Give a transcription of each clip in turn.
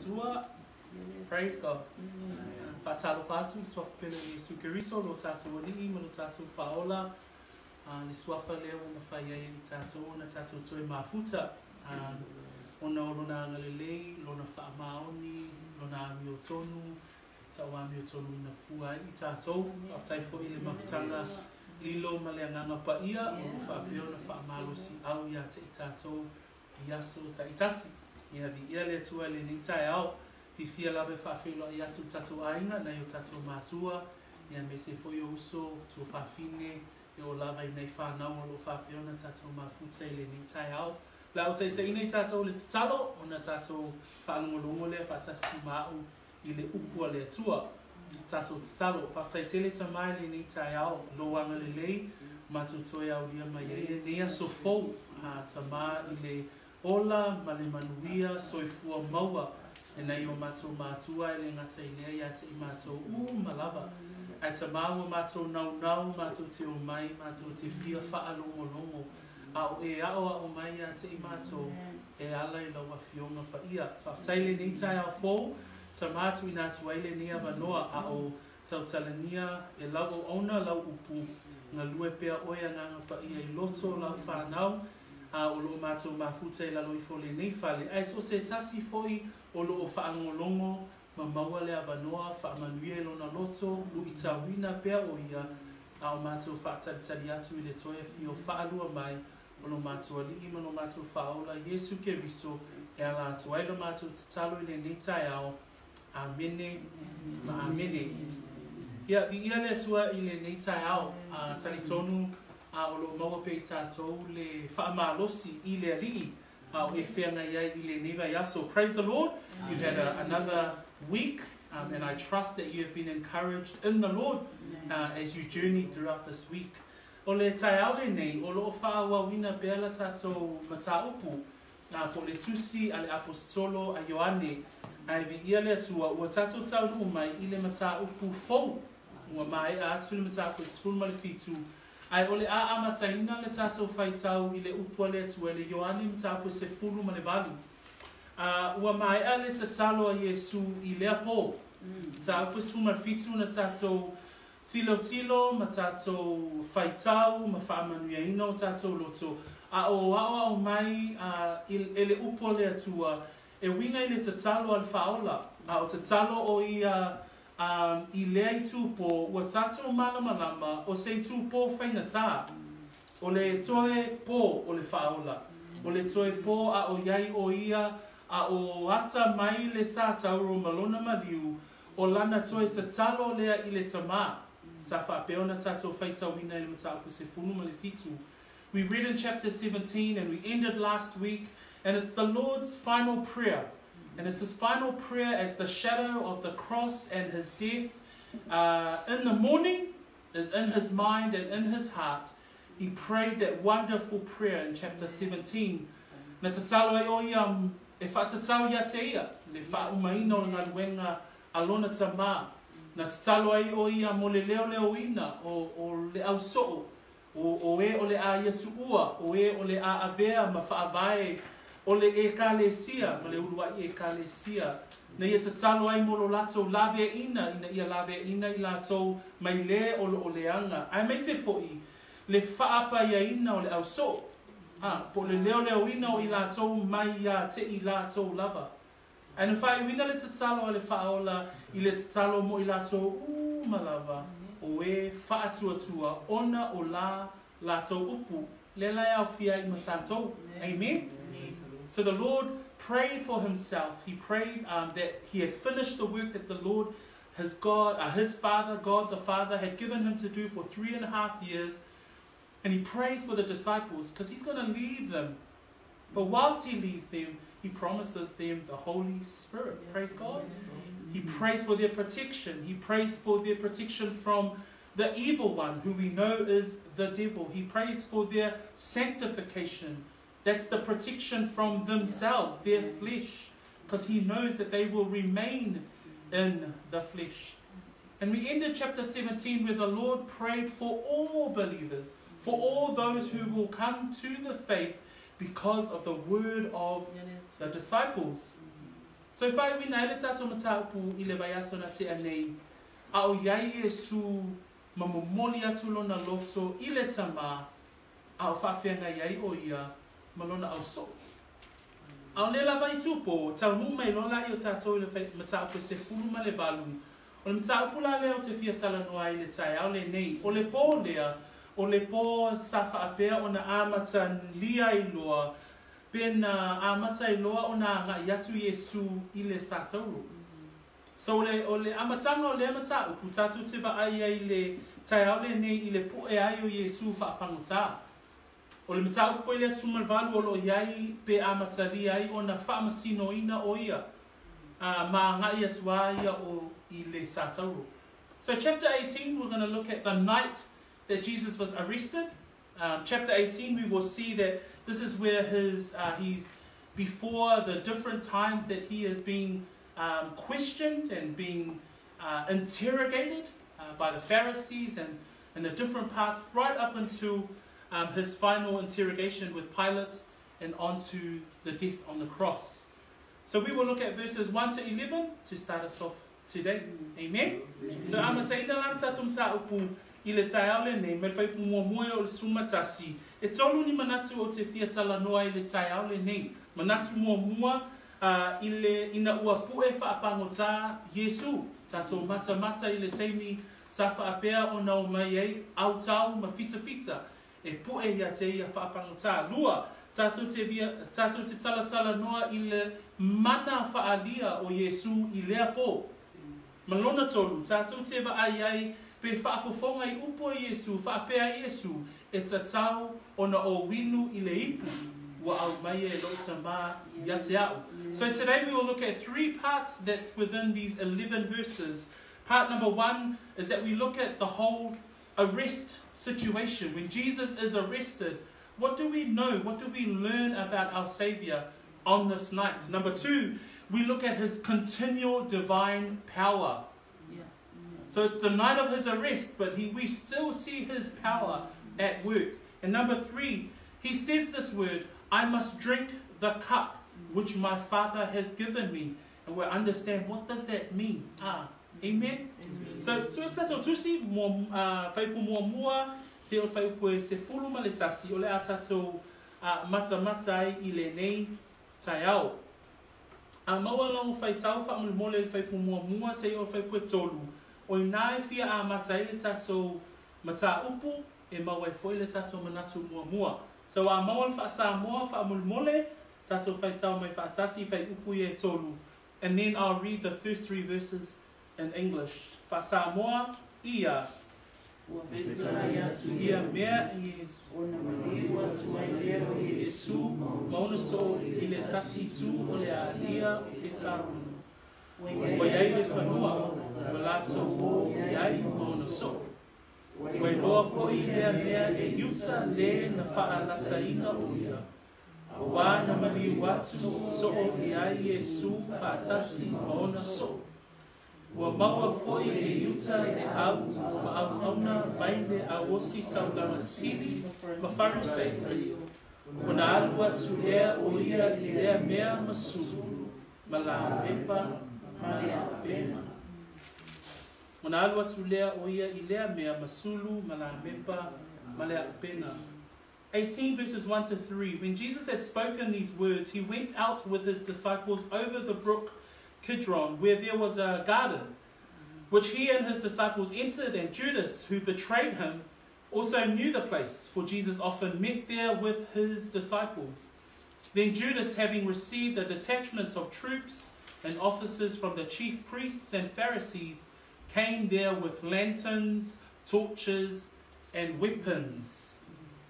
Atua. Praise God. Faatalofa atu i le Suafa pele o Iesu Keriso, lo tatou Alii ma lo tatou Faaola, le Suafa lea ua mafai ai e i tatou ona tatou toe mafuta, ona o Lona agalelei, Lona faamaoni, Lona amiotonu, tauamiotonuina fua ai i tatou. Faafetai foi i le mafutaga lilo ma le Agaga Paia o lo o faapea ona faamalosiau ia te i tatou i aso taitasi. Ia viia le Atua i lenei taeao. Fiafia lava e faafeiloai atu i le tatou aiga, nai o tatou matua, ia aemaise foi o uso, tuafafine, e oo lava i nai fanau o lo o faapea ona tatou mafuta i lenei taeao. O le a ou taitaiina i tatou i le tatalo, ona tatou faalogologo lea faatasi ma au i le upu a le Atua. Tatou tatalo. Faafetai tele Tama i lenei taeao, Lou agalelei matou toe aulia mai ai lenei aso fou, a Tama i le ola ma le manuia soifua maua e nai o matou matua e le gata i lea ia te i matou uma lava. Ae Tama ua matou naunau matou te omai matou te fia faalogologo a o e aoao mai ia te i matou e ala i lau Afioga Paia. Faafetai i lenei taeao fou, Tama tuuina atu ai lenei avanoa a o tautalania e lau auauna lau upu, galue pea oe Agaga Paia i loto o lau fanau, a o lo o matou mafuta i lalo ifo o lenei fale, ae so o se tasi foi o lo o faalogologo ma maua le avanoa, faamanuia i lona loto, luitauina pea o ia, a o matou faatalitali atu i le toe afio faalua mai o lo matou Alii ma lo matou Faaola Iesu Keriso e ala atu ai lo matou tatalo i lenei taeao. Amene ma amene. Ia, viia le Atua i lenei taeao. A, talitonu a o lo o maua pea i tatou le faamalosi i le Alii a o e feagai ai i lenei vaiaso. Praise the Lord. You've had another week and I trust that you have been encouraged in the Lord as you journey throughout this week. O le taeao lenei, o lo o faaauauina pea la tatou mataupu, po o le tusi a le Aposetolo a Ioane, ae viia le Atua ua tatou taunuu mai i le mataupu fou. Ua maea atu le mataupu e 17, ae o le a amataina le tatou faitau i le upu a le Atua i le Ioane mataupu e 18. Ua maea le tatalo a Iesu i lea po, mataupu e 17 na tatou tilotilo ma tatou faitau ma faamanuiaina o tatou loto, a o aoao mai e le upu a le Atua e uiga i le tatalo a le Faaola, a o tatalo o ia i lea itupo ua tatou malamalama o se itupo faigata, o le toe po o le Faaola, o le toe po a o iai o ia a o ata mai le satauro ma lona maliu, o lana toe tatalo lea i le Tama. Sa faapea ona tatou faitauina i le mataupu 17. We read in chapter 17 and we ended last week, and it's the Lord's final prayer. And it's his final prayer as the shadow of the cross and his death in the morning is in his mind and in his heart. He prayed that wonderful prayer in chapter 17. Na tatalo ai o ia e faatatau ia te ia, le faaumaina o le galuega a lona Tama. Na tatalo ai o ia mo le leoleoina o le ausoo, o e o le a ia tuua, o e o le a avea ma faavae o le Ekalesia, ma le uluai Ekalesia. Na ia tatalo ai mo lo latou laveaina, ina ia laveaina i latou mai le o lo o leaga. Aemaise foi le faapaiaina o le ausoo, po o le leoleoina o i latou mai ia te i latou lava. Ae na faaiuina le tatalo a le Faaola i le tatalo mo i latou uma lava o e faatuatua ona o la latou upu, lea la e aofia ai ma tatou. Amen? So the Lord prayed for himself. He prayed that he had finished the work that the Lord, his God, his Father, God the Father, had given him to do for 3.5 years. And he prays for the disciples because he's going to leave them. But whilst he leaves them, he promises them the Holy Spirit. Praise God. He prays for their protection. He prays for their protection from the evil one, who we know is the devil. He prays for their sanctification. That's the protection from themselves, their flesh, because he knows that they will remain in the flesh. And we ended chapter 17 where the Lord prayed for all believers, for all those who will come to the faith because of the word of the disciples. So e faaiuina ai le tatou mataupu i le vaiaso na tea nei, a o i ai Iesu ma momoli atu lona loto i le Tamā, a o faafeagai ai o ia ma lona ausoo. A o lea lava itupo, taunuu mai loa laia o tatou i le mataupu e 18. O le mataupu la lea ou te fia talanoa ai i le taeao lenei, o le pō lea, o le pō sa faapea ona amatalia ai loa, pe na amata ai loa ona agai atu Iesu i le satauro. So o le amataga o lea mataupu, tatou te vaai ai i le taeao lenei i le pue ai o Iesu faapagotā. O le mataupu foi lea 18 o lo o i ai pe amatalia ai ona faamasinoina o ia, ma agai atu a ia o i le satauro. So chapter 18, we're going to look at the night that Jesus was arrested. Chapter 18, we will see that this is where he's before the different times that he is being questioned and being interrogated by the Pharisees and the different parts, right up until his final interrogation with Pilate and onto the death on the cross. So we will look at verses 1 to 11 to start us off today. Amen? So amataina la le tatou mataupu i le taeao lenei, mai le fuaiupu muamua e oo i le 11. E tolu ni manatu ou te fia talanoa i le taeao lenei. Manatu muamua, i le ina ua pue faapagotā Iesu. Tatou matamata i le taimi sa faapea ona omai ai autao ma fitafita e pue ia te ia faapagotā. Lua, tatou te via, tatou te talatalanoa i le mana faaalia o Iesu i lea pō. Ma lona tolu, tatou te vaai ai pe faafofoga i upu a Iesu, faapea ai Iesu, e tatau ona ou inu i le ipu ua aumaia e lou Tamā ia te a'u. So today we will look at three parts that's within these 11 verses. Part number 1 is that we look at the whole arrest situation. When Jesus is arrested, what do we know? What do we learn about our Savior on this night? Number 2, we look at his continual divine power. So it's the night of his arrest, but we still see his power at work. And number 3, he says this word, I must drink the cup which my Father has given me. And we'll understand, what does that mean? Amen? Amen. So, tatou tusi, fuaiupu muamua, seia oo i le fuaiupu e 11, o le a tatou matamata ai i lenei taeao. A maua lau faitau faamolemole i le fuaiupu muamua, seia oo i le fuaiupu e 3, o i ina e fia amata ai le tatou mataupu, e maua ai foi le tatou manatu muamua. So a maua le faa-Samoa faamolemole, tatou faitau mai faatasi fuaiupu ia e 3. And then I'll read the first 3 verses in English. Faa-Samoa, ia. Ua fetalai atu Ia mea Iesu. Ona maliu atu ai lea o Iesu ma ona soo i le tasi itu o le alia o Ketarona. Ua i ai le fanua, ua latou o i ai ma ona soo. Ua iloa foi lea mea e Iuta le na faalataina o ia. Auā na maliu atu soo i ai Iesu faatasi ma ona soo. Ua maua foi e Iuta le au ma auauna mai le auosi taulaga sili ma Farisai. Ona alu atu lea o ia i lea mea ma sulu, ma lamepa ma le aupena. Ona alu atu lea o ia i lea mea ma sulu ma lamepa ma le aupena. 18 verses 1 to 3. When Jesus had spoken these words, he went out with his disciples over the brook Kidron, where there was a garden, which he and his disciples entered, and Judas, who betrayed him, also knew the place, for Jesus often met there with his disciples. Then Judas, having received a detachment of troops and officers from the chief priests and Pharisees, came there with lanterns, torches, and weapons.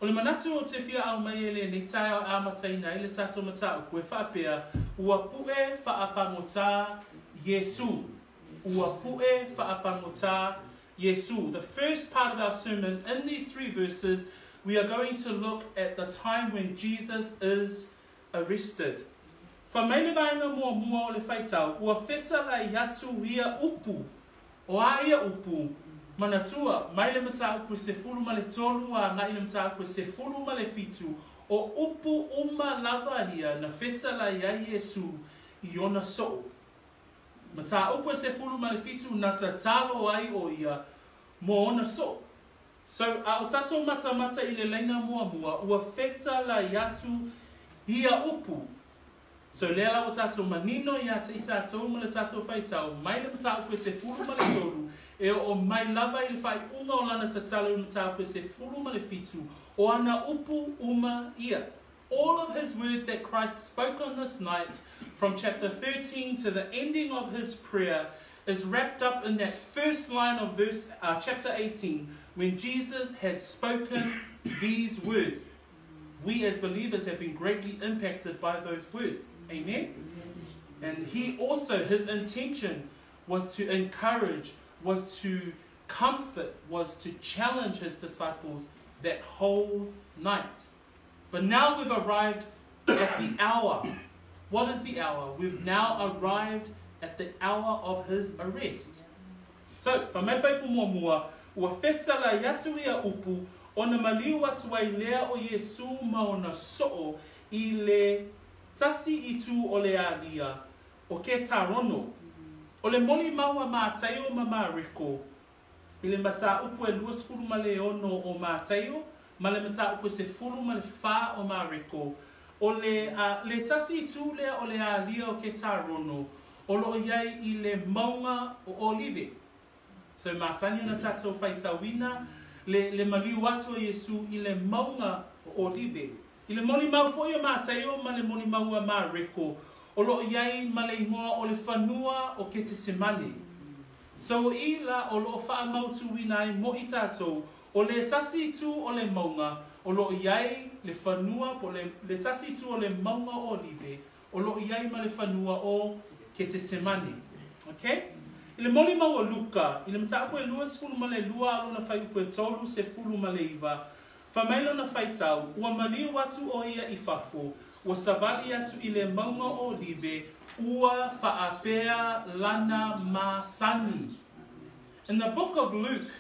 O le manatu ou te fia aumai e lenei taeao amataina ai le tatou mataupu e faapea, ua pue faapagotā Iesu. Ua pue faapagotā Iesu. The first part of our sermon, in these 3 verses, we are going to look at the time when Jesus is arrested. Fai mai le vaega muamua o le faitau, ua fetalai atu ia upu. O a ia upu, manatua, mai le mataupu e 13 agai i le mataupu e 17, o upu uma lava ia na fetalai ai Iesu i ona soo. Mataupu e 17 na tatalo ai o ia mo ona so'o. So, a o tātou matamata i le laina muamua, ua fetalai atu ia upu. So, lea la ua tātou manino ia te i tātou ma le tātou faitau, mai le mataupu e 13, e o mai lava i le whaiunga o lana tatalo i mataupu e 17, o ana upu uma ia. All of his words that Christ spoke on this night, from chapter 13 to the ending of his prayer, is wrapped up in that first line of verse chapter 18, when Jesus had spoken these words. We as believers have been greatly impacted by those words. Amen? And he also, his intention was to encourage, was to comfort, was to challenge his disciples that whole night. But now we've arrived at the hour. What is the hour? We've now arrived at the hour of his arrest. So, whamai whaipu mua mua, ua fetalai atu ia upu, ona maliu atu ai lea o Iesu ma ona so'o i le tasi i tu o le alia o Ketarono. O le moli maua Māteio ma Mareko, i le mataupu e 26 o Māteio, ma le mataupu e 14 o Mareko, o le tasi i tu lea o le alia o Ketarono, o loo iai i le maunga o Olive. So masani ona tātou whaitauina, le maliu atu o Iesu i le maunga o Olive. I le moli mau foi o Māteio ma le moli mau a Mareko, o loo iai ma le ingoa o le whanua o Ketesemane. So o i la o loo whaamautuina ai mo i tātou, o le tasi tu o le maunga, o loo iai le whanua, po le tasi tu o le maunga o Olive, o loo iai ma le whanua o Ketesemane. Okay? I le moli mau o Luka, i le mataupu e 22 alona whaiupu e 39, whamailo na whaitau, ua maliu atu o ia i fafo, ua savali atu i le maunga o Olive, ua whaapea lana masani. In the book of Luke,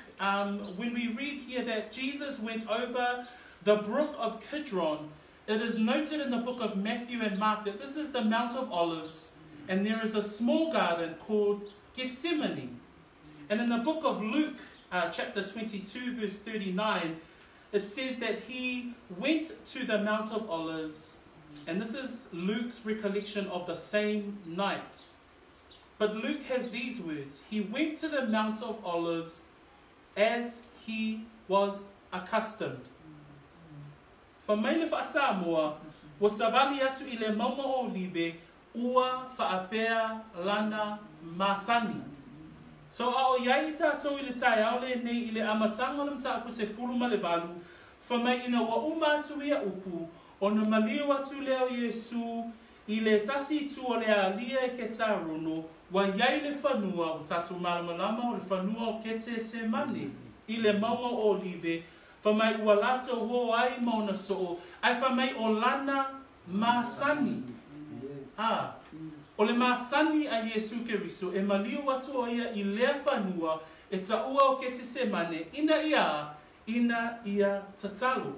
when we read here that Jesus went over the brook of Kidron, it is noted in the book of Matthew and Mark that this is the Mount of Olives, and there is a small garden called Gethsemane. And in the book of Luke, chapter 22, verse 39, it says that he went to the Mount of Olives, and this is Luke's recollection of the same night. But Luke has these words: he went to the Mount of Olives as he was accustomed. Whamaile whaasamoa, wa savali atu i le maunga o Olive, ua whaapea lana masani. So a o iai tātou i le taeao le nei i le amatanga o le mataupu 18, whamai ina ua uma atu ia upu, ona maliu atu lea o Iesu i le tasi tu o le alia e Ketarono, wa iai le whanua o tātou malamalama o le whanua o Ketesemane, i le maunga o Olive, whamai ua lātou o ai mauna so'o, ai whamai o lana masani. Ah, o le masani a Iesu Keriso e maliu atu o ia i lea whanua e taua o Ketesemane ina ia tatalo.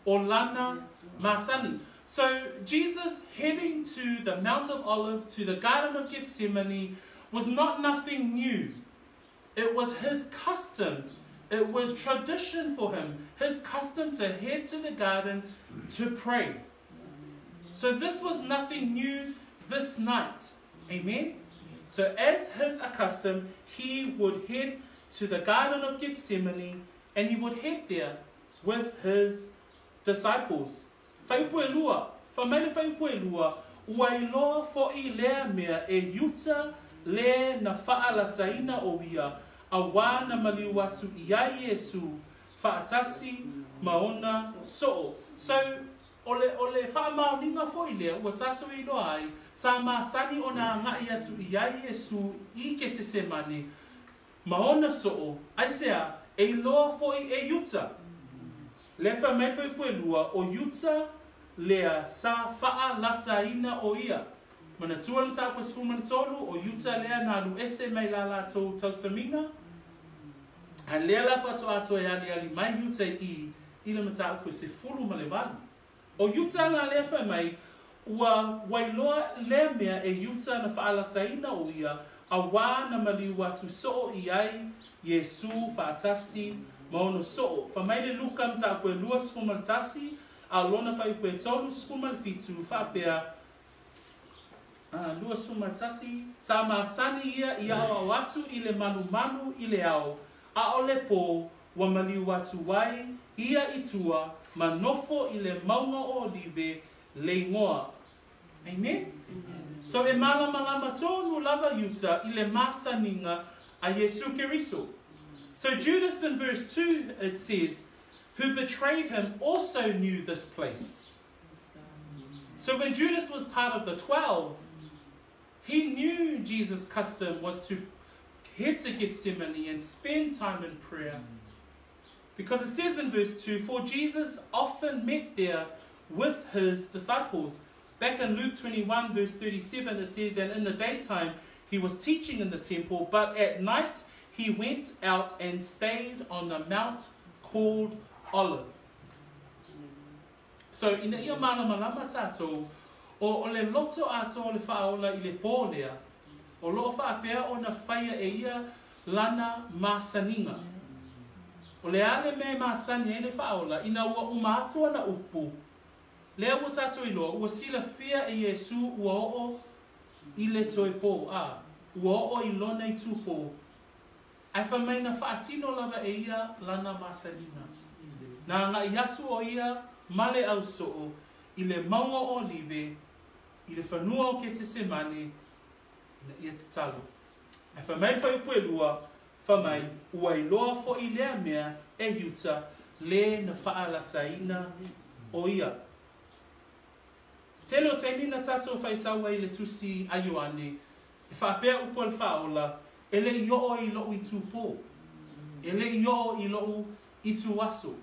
O lana masani. So Jesus heading to the Mount of Olives, to the Garden of Gethsemane, was not nothing new. It was his custom. It was tradition for him, his custom to head to the garden to pray. So this was nothing new this night. Amen? So as his accustomed, he would head to the Garden of Gethsemane, and he would head there with his disciples. Whaipu e lua, whamaile whaipu e lua, ua iloa fo'i lea mea e Iuta le na whaalataina o ia, a wā na maliu atu i a Iesu, whaatasi maona so'o. So, o le whaamaoninga fo'i lea, ua tātou iloa ai, sa masani o nā ngai atu i a Iesu i Ketesemane, maona so'o, aisea, e iloa fo'i e Iuta. Le whamai whaipu e lua, o Iuta lea sa whaalataina o ia. Mana tua na tāpua 13, o Iuta lea nā lu ese mai la lātou tausamina. A lea la whato ato e ali ali mai Iuta i le mataupu 18. O Iuta la lea whamai, ua wailoa lea mea e Iuta na whaalataina o ia, Auā na maliu atu soo i ai Iesu faatasi ma ona soo. Fai mai le Luka mataupu e 21, a o lona fuaiupu e 37, faapea, 21, Sa masani ia i aoao atu i le malumalu i le ao, a o le pō, ua maliu atu ai ia i tua ma nofo i le mauga o Olive le igoa. Amen? So e malamalama tonu lava Iuta i le masaniga a Iesu Keriso. So Judas in verse 2 it says, who betrayed him also knew this place. So when Judas was part of the 12, he knew Jesus' custom was to head to Gethsemane and spend time in prayer. Because it says in verse 2, for Jesus often met there with his disciples. Back in Luke 21 verse 37 it says, and in the daytime he was teaching in the temple, but at night he went out and stayed on the mount called Olive. So ina ia malamalama tātou, o le loto atoa o le Faaola i le pō lea, o loo faapea ona faia e ia lana masaniga. O le a le mea e masani ai le Faaola, ina ua uma atu ana upu, lea ua tātou iloa, ua silafia e Iesu ua oo i le toe pō, a, ua oo i lona itupo, ae fai mai na faatino lava e ia lana masaniga. Na agai atu o ia ma le ausoo i le mauga o Olive, i le fanua o Ketesemane, ina ia tatalo. Ae fai mai le fuaiupu e lua, fai mai, ua iloa foi lea mea e Iuta le na faalataina o ia. Tele o taimi na tatou faitau ai i le tusi a Ioane, e faapea upu a le Faaola, E le i oo i lou itupo, e le i oo i lou ituaso.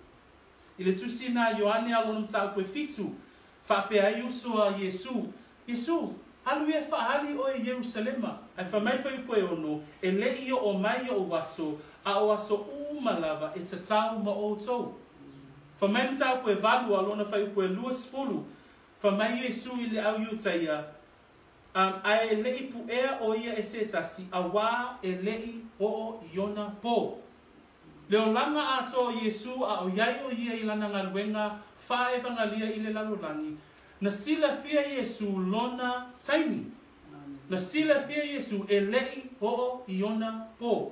I le tusi na a Ioane a lona mataupu e fitu, faapea ai uso a Iesu, Iesu, alu ia e faaali oe i Ierusalema. Ae fai mai le fuaiupu e ono, E le i oo mai ou aso, a o aso uma lava e tatau ma outou. Fai mai le mataupu e valu a lona fuaiupu e 20, Fai mai Iesu i le au Iutaia, Ae e le i puʻea ʻo ia e se tasi, auā e le i oo i ona pō. Le olaga atoa o Iesū a ʻoiai ʻo ia i lana galuega faaevangalia i le lalolagi, na silafia Iesū lona taimi. Na silafia Iesū e le i oo i ona pō.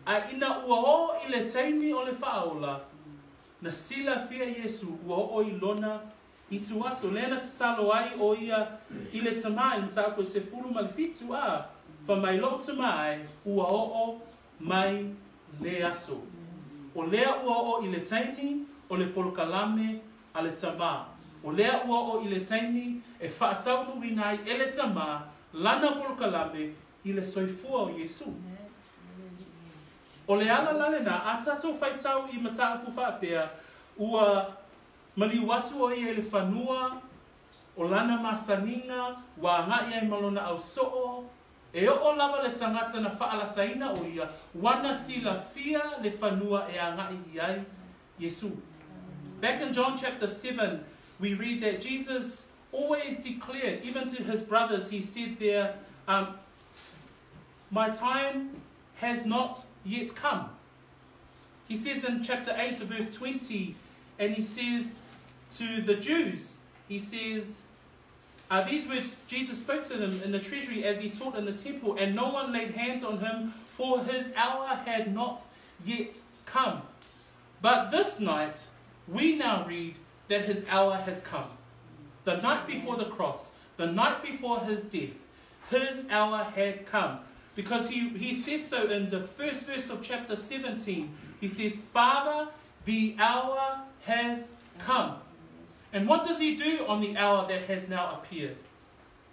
A ina ua oo i le taimi o le faaola, na silafia Iesū ua oo i lona Ituaso, lea na tatalo ai ʻo ia i le Tamā i le mataupu e 17, a, Fai mai loʻu Tamā e, ua oo mai le aso. ʻO lea ua oo i le taimi o le polokalame a le Tamā. ʻO lea ua oo i le taimi e faataunuuina ai e le Tamā lana polokalame i le soifua o Iesū. ʻO le ala la lenā a tātou faitau i mataupu faapea, ua Maliu atu ʻo ia i le fanua o lana masaniga, ua agaʻi ai ma lona ausoo, e oo lava le tagata na faalataina ʻo ia, ua na silafia le fanua e agaʻi i ai Iesu. Back in John chapter 7, we read that Jesus always declared, even to his brothers, he said there, my time has not yet come. He says in chapter 8, verse 20, and he says to the Jews, he says, these words Jesus spoke to them in the treasury as he taught in the temple, and no one laid hands on him, for his hour had not yet come. But this night, we now read that his hour has come. The night before the cross, the night before his death, his hour had come. Because he says so in the first verse of chapter 17. He says, Father, the hour has come. And what does he do on the hour that has now appeared?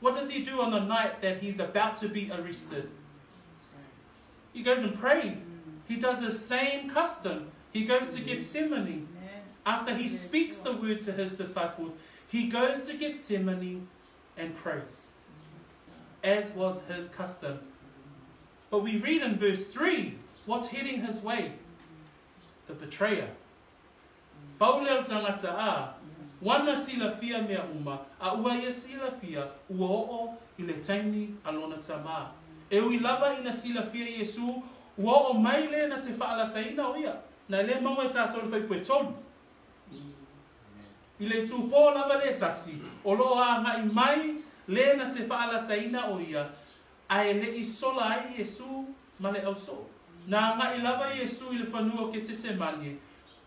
What does he do on the night that he's about to be arrested? He goes and prays. He does the same custom. He goes to Gethsemane. After he speaks the word to his disciples, he goes to Gethsemane and prays, as was his custom. But we read in verse 3, what's heading his way? The betrayer. Pau lea o le tagata a, ua silafia mea uma, a ua ia silafia, ua oo i le taimi a lona Tamā. E ui lava ina silafia Iesu, ua oo mai le na te faalataina o ia. Na le maua e tatou le fuaiupu e 3. I le itupō lava le tasi, o loo agai mai le na te faalataina o ia, ae le'i sola ai Iesu ma le ausoo. Na agai lava Iesu i le fanua o Ketesemane,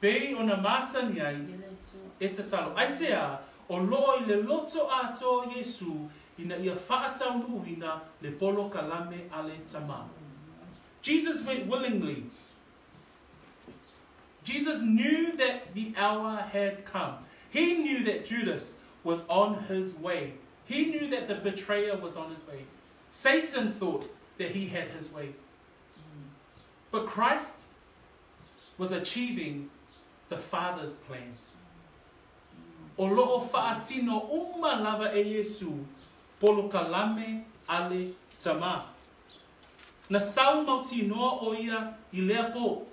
pei ona masani ai e tatalo. Aisea? O loo i le loto atoa o Iesu ina ia faataunuuina le polokalame a le Tamā. Jesus went willingly. Jesus knew that the hour had come. He knew that Judas was on his way. He knew that the betrayer was on his way. Satan thought that he had his way. But Christ was achieving the Father's plan. O loo faatino uma lava e Iesu polokalame a le Tamā. Na sau mautinoa o ia i lea pō.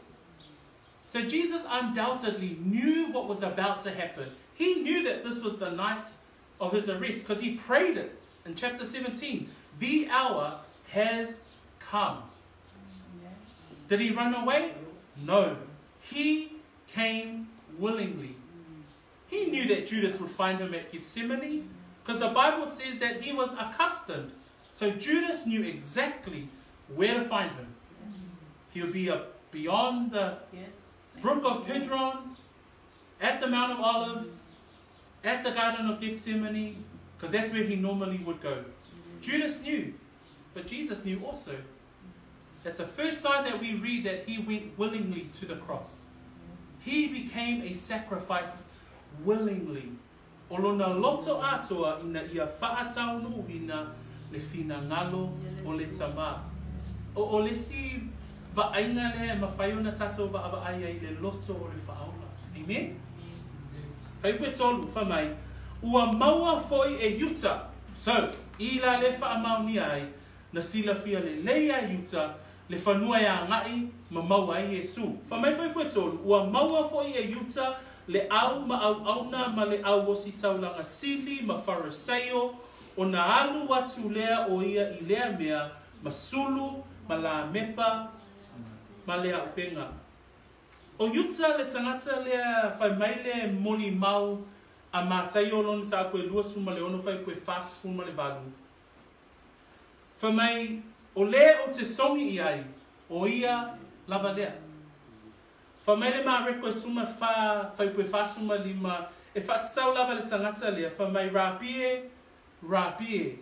So Jesus undoubtedly knew what was about to happen. He knew that this was the night of his arrest because he prayed it in chapter 17. The hour has come. Did he run away? No. He came willingly. He knew that Judas would find him at Gethsemane because the Bible says that he was accustomed. So Judas knew exactly where to find him. He would be up beyond the brook of Kidron, at the Mount of Olives, at the Garden of Gethsemane, because that's where he normally would go. Judas knew, but Jesus knew also. That's the first sign that we read that he went willingly to the cross. He became a sacrifice willingly. O lona loto atoa ina ia faataunuuina le finagalo o le Tamā. O le isi vaaiga lea e mafai ona tatou vaavaai ai i le loto o le Faaola. Amen? Fuaiupu e 3, fai mai, ua maua foi e Iuta. So, i la le faamaonia ai, na silafia lelei e Iuta le fanua e agai ma maua ai Iesu. Fai mai fuaiupu e 3, ua maua foi e Iuta le au ma auauna ma le au ositaulaga sili ma Fariseio, ona alu atu lea o ia i lea mea ma sulu ma lamepa ma le aupenga. O Iuta le tagata lea fai mai le molimau a Mataio lona mataupu e 26 fuaiupu e 48. Fai mai, o le ou te sogi i ai, o ia lava lea. Fai mai le Mareko e 14 fuaiupu e 45, e faatatau lava le tagata lea, fai mai, Rapi e, Rapi e,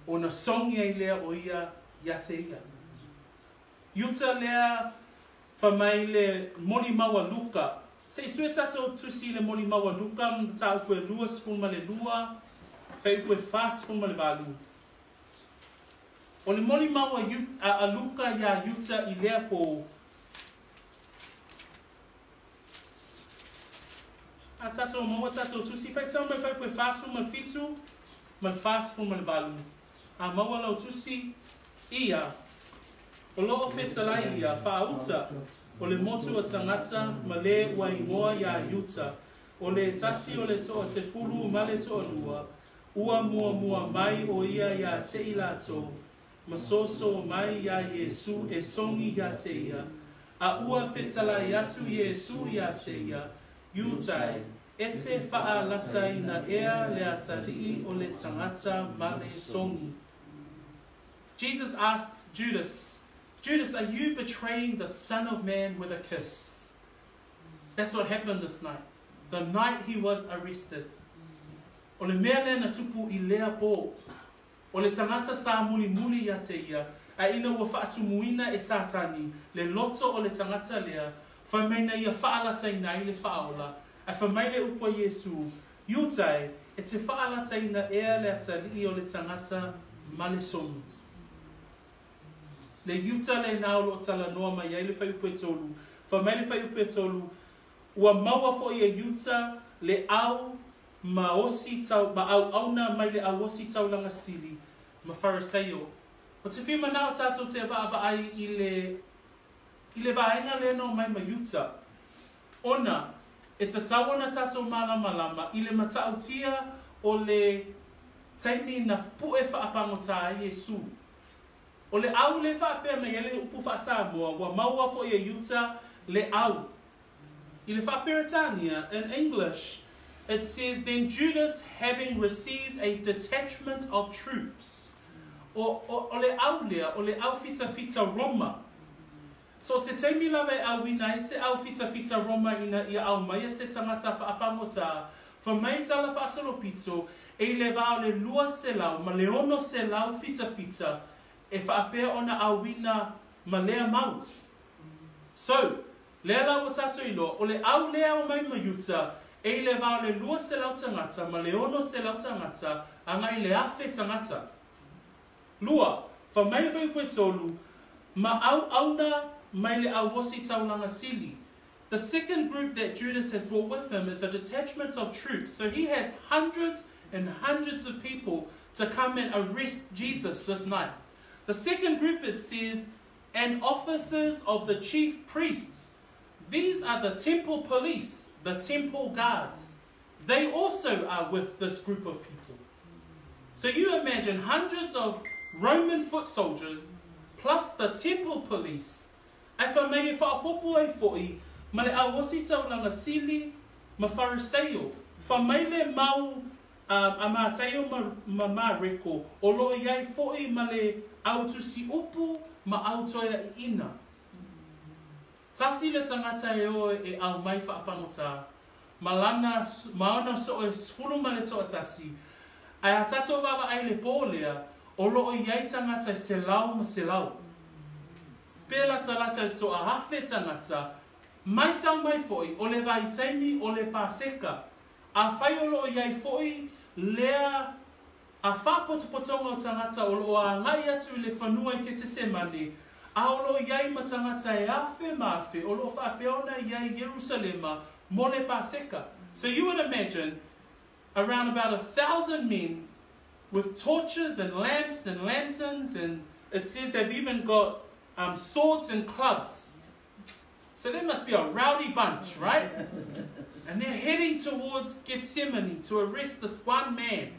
ona sogi ai lea o ia ia te ia. Iuta lea fai mai le molimau a Luka. Se i sue tatou tusi i le molimau a Luka, mataupu e 22, fuaiupu e 48. O le molimau a Luka iā Iuta i lea pō. A tatou maua tatou tusi, faitau mai fuaiupu e 47 ma le 48. A maua lau tusi, ia, o loo fetalai ia, faauta, o le motu o tagata ma le ua igoa iā Iuta, o le tasi o le toasefulu ma le toalua, ua muamua mai o ia iā te i latou, ma soso mai iā Iesu e sogi iā te ia, a ua fetalai atu Iesu iā te ia, Iuta e, e te faalataina ea le atalii o le tagata ma le sogi. Jesus asks Judas, Judas, are you betraying the Son of Man with a kiss? That's what happened this night. The night he was arrested. O le mea lea na tupu i lea pō. O le tagata sa mulimuli ia te ia, a ina ua faatumuina e Satani le loto o le tagata lea, fai mai na ia faalataina ai le Faaola, ae fai mai le upu a Iesu, Iuta e, e te faalataina ea le atalii o le tagata ma le sogi. Le Iuta lenā o loo talanoa mai ai le fuaiupu e 3. Fai mai le fuaiupu e 3, ua maua foi e Iuta le au ma osi tau, ma auauna mai le au ositaulaga sili ma Fariseio. Ou te fia manao tatou te vaavaai i le i le vaega lea na omai ma Iuta, ona e tatau ona tatou malamalama i le matautia o le taimi na pue faapagota ai Iesu. O le au le faapea mai ai le upu faa-Samoa, ua maua foi e Iuta le au. I le faa-Peretania, in English, it says, Then Judas, having received a detachment of troops. O, o, o le au lea, o le au fitafita Roma. So se taimi lava e auina ai se au fitafita Roma ina ia aumaia se tagata faapagota, fa mai tala faasolopito, e i le va o le 200 ma le 600 fitafita e faapea ona auina ma lea mau. So, lea la ua tatou iloa, o le au lea o mai ma Iuta, e i le va o le 200 tagata ma le 600 tagata, agai le 1,000 tagata. Lua, fa mai le fuaiupu e 3, ma auauna mai le au osi taulaga sili. The second group that Judas has brought with him is a detachment of troops. So he has hundreds and hundreds of people to come and arrest Jesus this night. The second group, it says, and officers of the chief priests. These are the temple police, the temple guards. They also are with this group of people. So you imagine hundreds of Roman foot soldiers plus the temple police. Ae fai mai e faaopoopo ai foi ma le au osi taulaga sili ma Fariseio. Fai mai le mau a Mataio ma Mareko o lo o i ai foi ma le au tusi upu ma au toeaiina. Tasi le tagata e o e aumai faapagota ma lana ma ona soo e 11. Ae a tatou vaavaai i le pō lea, o lo o i ai tagata e selau ma selau. Pe latalata i le 1000 tagata, matau mai foi o le vaitaimi o le Paseka. Afai o lo o i ai foi lea a faapotopotoga o tagata o lo o agai atu i le fanua i Ketesemane, a o lo o i ai ma tagata e afe ma afe o lo o faapea ona i ai i Ierusalema mo le Paseka. So you would imagine around about 1,000 men with torches and lamps and lanterns, and it says they've even got swords and clubs. So they must be a rowdy bunch, right? And they're heading towards Gethsemane to arrest this one man.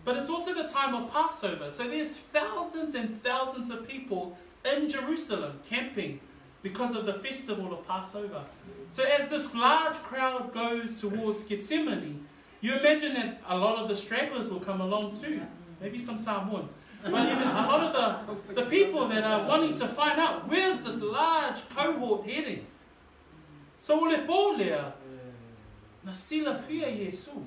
But it's also the time of Passover. So there's thousands and thousands of people in Jerusalem camping because of the festival of Passover. So as this large crowd goes towards Gethsemane, you imagine that a lot of the stragglers will come along too. Maybe some Samoans. But even a lot of the people that are wanting to find out, where's this large cohort heading? So o le pō lea, na silafia Iesu.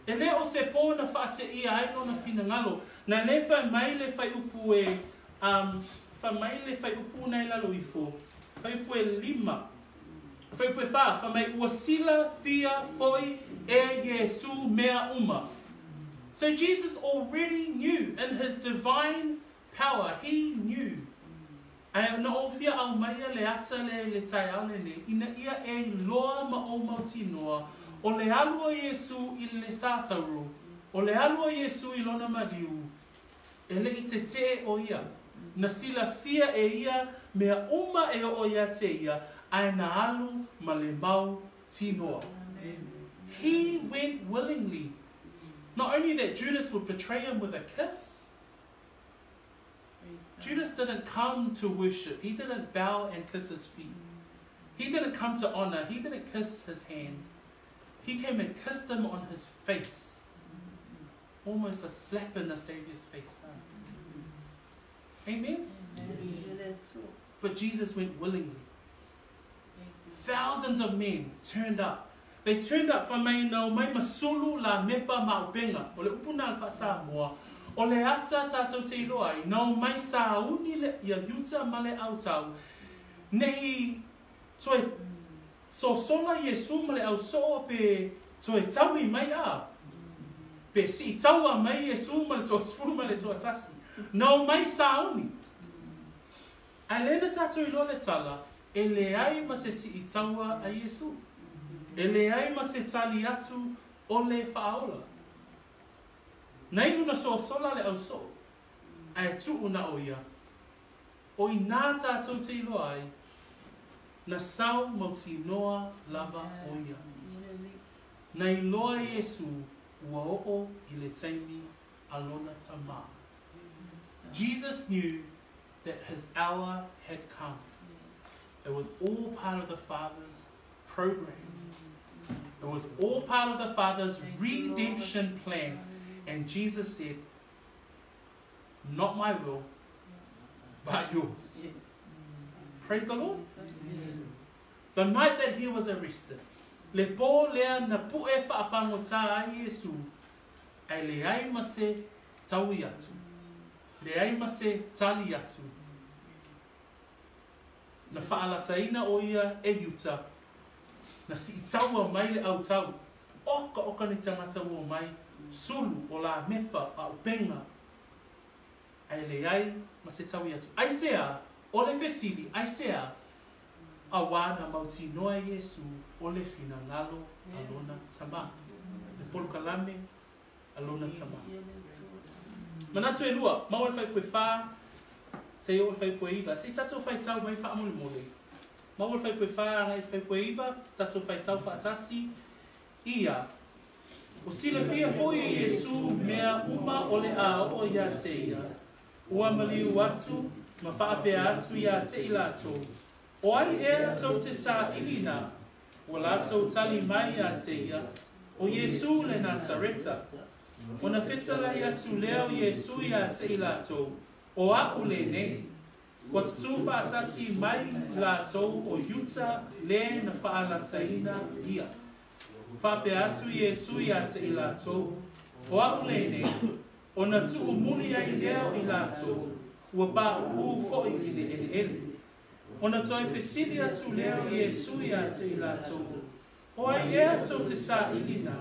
E le o se pō na faateia ai lona finagalo. Na le fai mai le fuaiupu e, fai mai le fuaiupu na i lalo ifo, fuaiupu e 5. Fuaiupu e 4, fai mai ua silafia foi e Iesu mea uma. So Jesus already knew in his divine power, he knew. Ae na ou fia aumaia le ata lea i le taeao lenei, ina ia e iloa ma ou mautinoa, o le alu o Iesu i le satauro, o le alu o Iesu i lona maliu, e le i tetee o ia. Na silafia e ia mea uma e oo ia te ia, ae na alu ma le mautinoa. He went willingly. Not only that Judas would betray him with a kiss, Judas didn't come to worship. He didn't bow and kiss his feet. He didn't come to honor. He didn't kiss his hand. He came and kissed him on his face. Almost a slap in the Savior's face. Huh? Amen? But Jesus went willingly. Thousands of men turned up. They turned up fai mai na omai ma sulu lamepa ma aupenga. O le upu na le faa-Samoa, o le ata tatou te iloa ai, na omai sauni le, ia Iuta ma le autau, ne i toe sosola Iesu ma le ausoo pe toe taui mai a, pe siitaua mai Iesu ma le 11. Na omai sauni. Ae lea na tatou iloa le tala, e leai ma se siitaua a Iesu. E leai ma se tali atu o le faaola. Na iu na sosola le ausoo, ae tuu na o ia. O inā tatou te iloa ai, na sau mautinoa lava o ia. Na iloa Iesu ua oo i le taimi a lona Tamā. Jesus knew that his hour had come. It was all part of the Father's program. It was all part of the Father's redemption plan. And Jesus said, not my will, but yours. Praise the Lord. The night that he was arrested, le pō lea na pu'e fa'apagotā ai Iesū, ae leai ma se taui atu, leai ma se tali atu. Na fa'alataina ʻo ia e Iuta, na si'itaua mai le autau, okaoka ni tagata ua omai, sulu, o lamepa, a upega, ae leai ma se taui atu. Aisea? O le fesili, aisea? Auā na mautinoa e Iesū o le finagalo a lona Tamā, le polokalame a lona Tamā. Manatu e lua, maua le faipue whā, seia oo le faipue iva. Se i tatou faitau mai faamolemole. Maua le faipue whā, agai le faipue iva, tatou faitau faatasi, ia. Ua silafia foi e Iesū mea uma o le a oo iā te ia, ua maliu atu ma faapea atu iā te i latou, O ai ea tou te saili na? Ua latou tali mai iā te ia, O Iesū le Nasareta. Ona fetalai atu lea o Iesū iā te i latou, O a'u lenei. Ua tutū faatasi mai latou o Iuta le na faalataina ia. Faapea atu Iesū iā te i latou, O a'u lenei, ona tuumuli ai lea o i latou, ua paʻuʻū foʻi i le ʻeleʻele. Ona toe fesili atu lea o Iesū iā te i latou, O ai ea tou te saili na?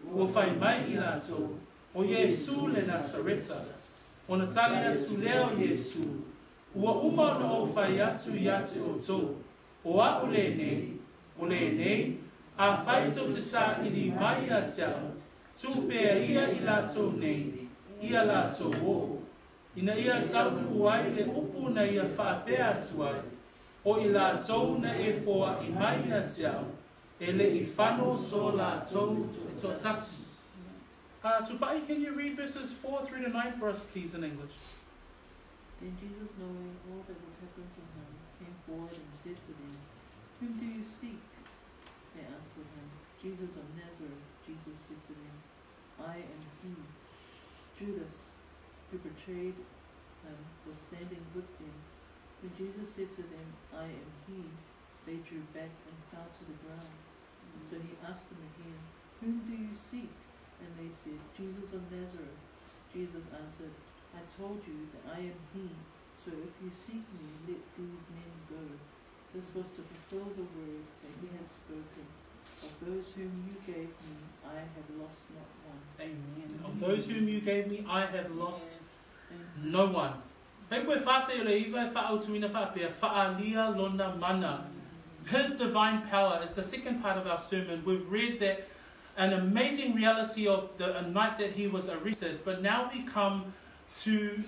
Ua fai mai i latou, O Iesū le Nasareta. Ona tali atu lea o Iesū, Ua uma ona ou fai atu iā te ʻoutou, o a'u lenei, o lenei, afai tou te saili mai ia te a'u, tuu pea ia i latou nei, ia latou oo. Ina ia taunuu ai le upu na ia faapea atu ai, O i latou na e foaʻi mai ia te a'u, e le i fano so latou e toatasi. Tupai, can you read verses 4 through to 9 for us, please, in English? Then Jesus, knowing all that would happen to him, came forward and said to them, Whom do you seek? They answered him, Jesus of Nazareth. Jesus said to them, I am he. Judas, who betrayed him, was standing with them. When Jesus said to them, I am he, they drew back and fell to the ground. So he asked them again, Whom do you seek? And they said, Jesus of Nazareth. Jesus answered, I told you that I am he. So if you seek me, let these men go. This was to fulfill the word that he had spoken. Of those whom you gave me, I have lost not one. Amen. Of those whom you gave me, I have lost no one. Hei koe whāse o le iwa e whaautuina whaapea, whaalia lona mana. His divine power is the second part of our sermon. We've read that an amazing reality of the night that he was arrested, but now we come to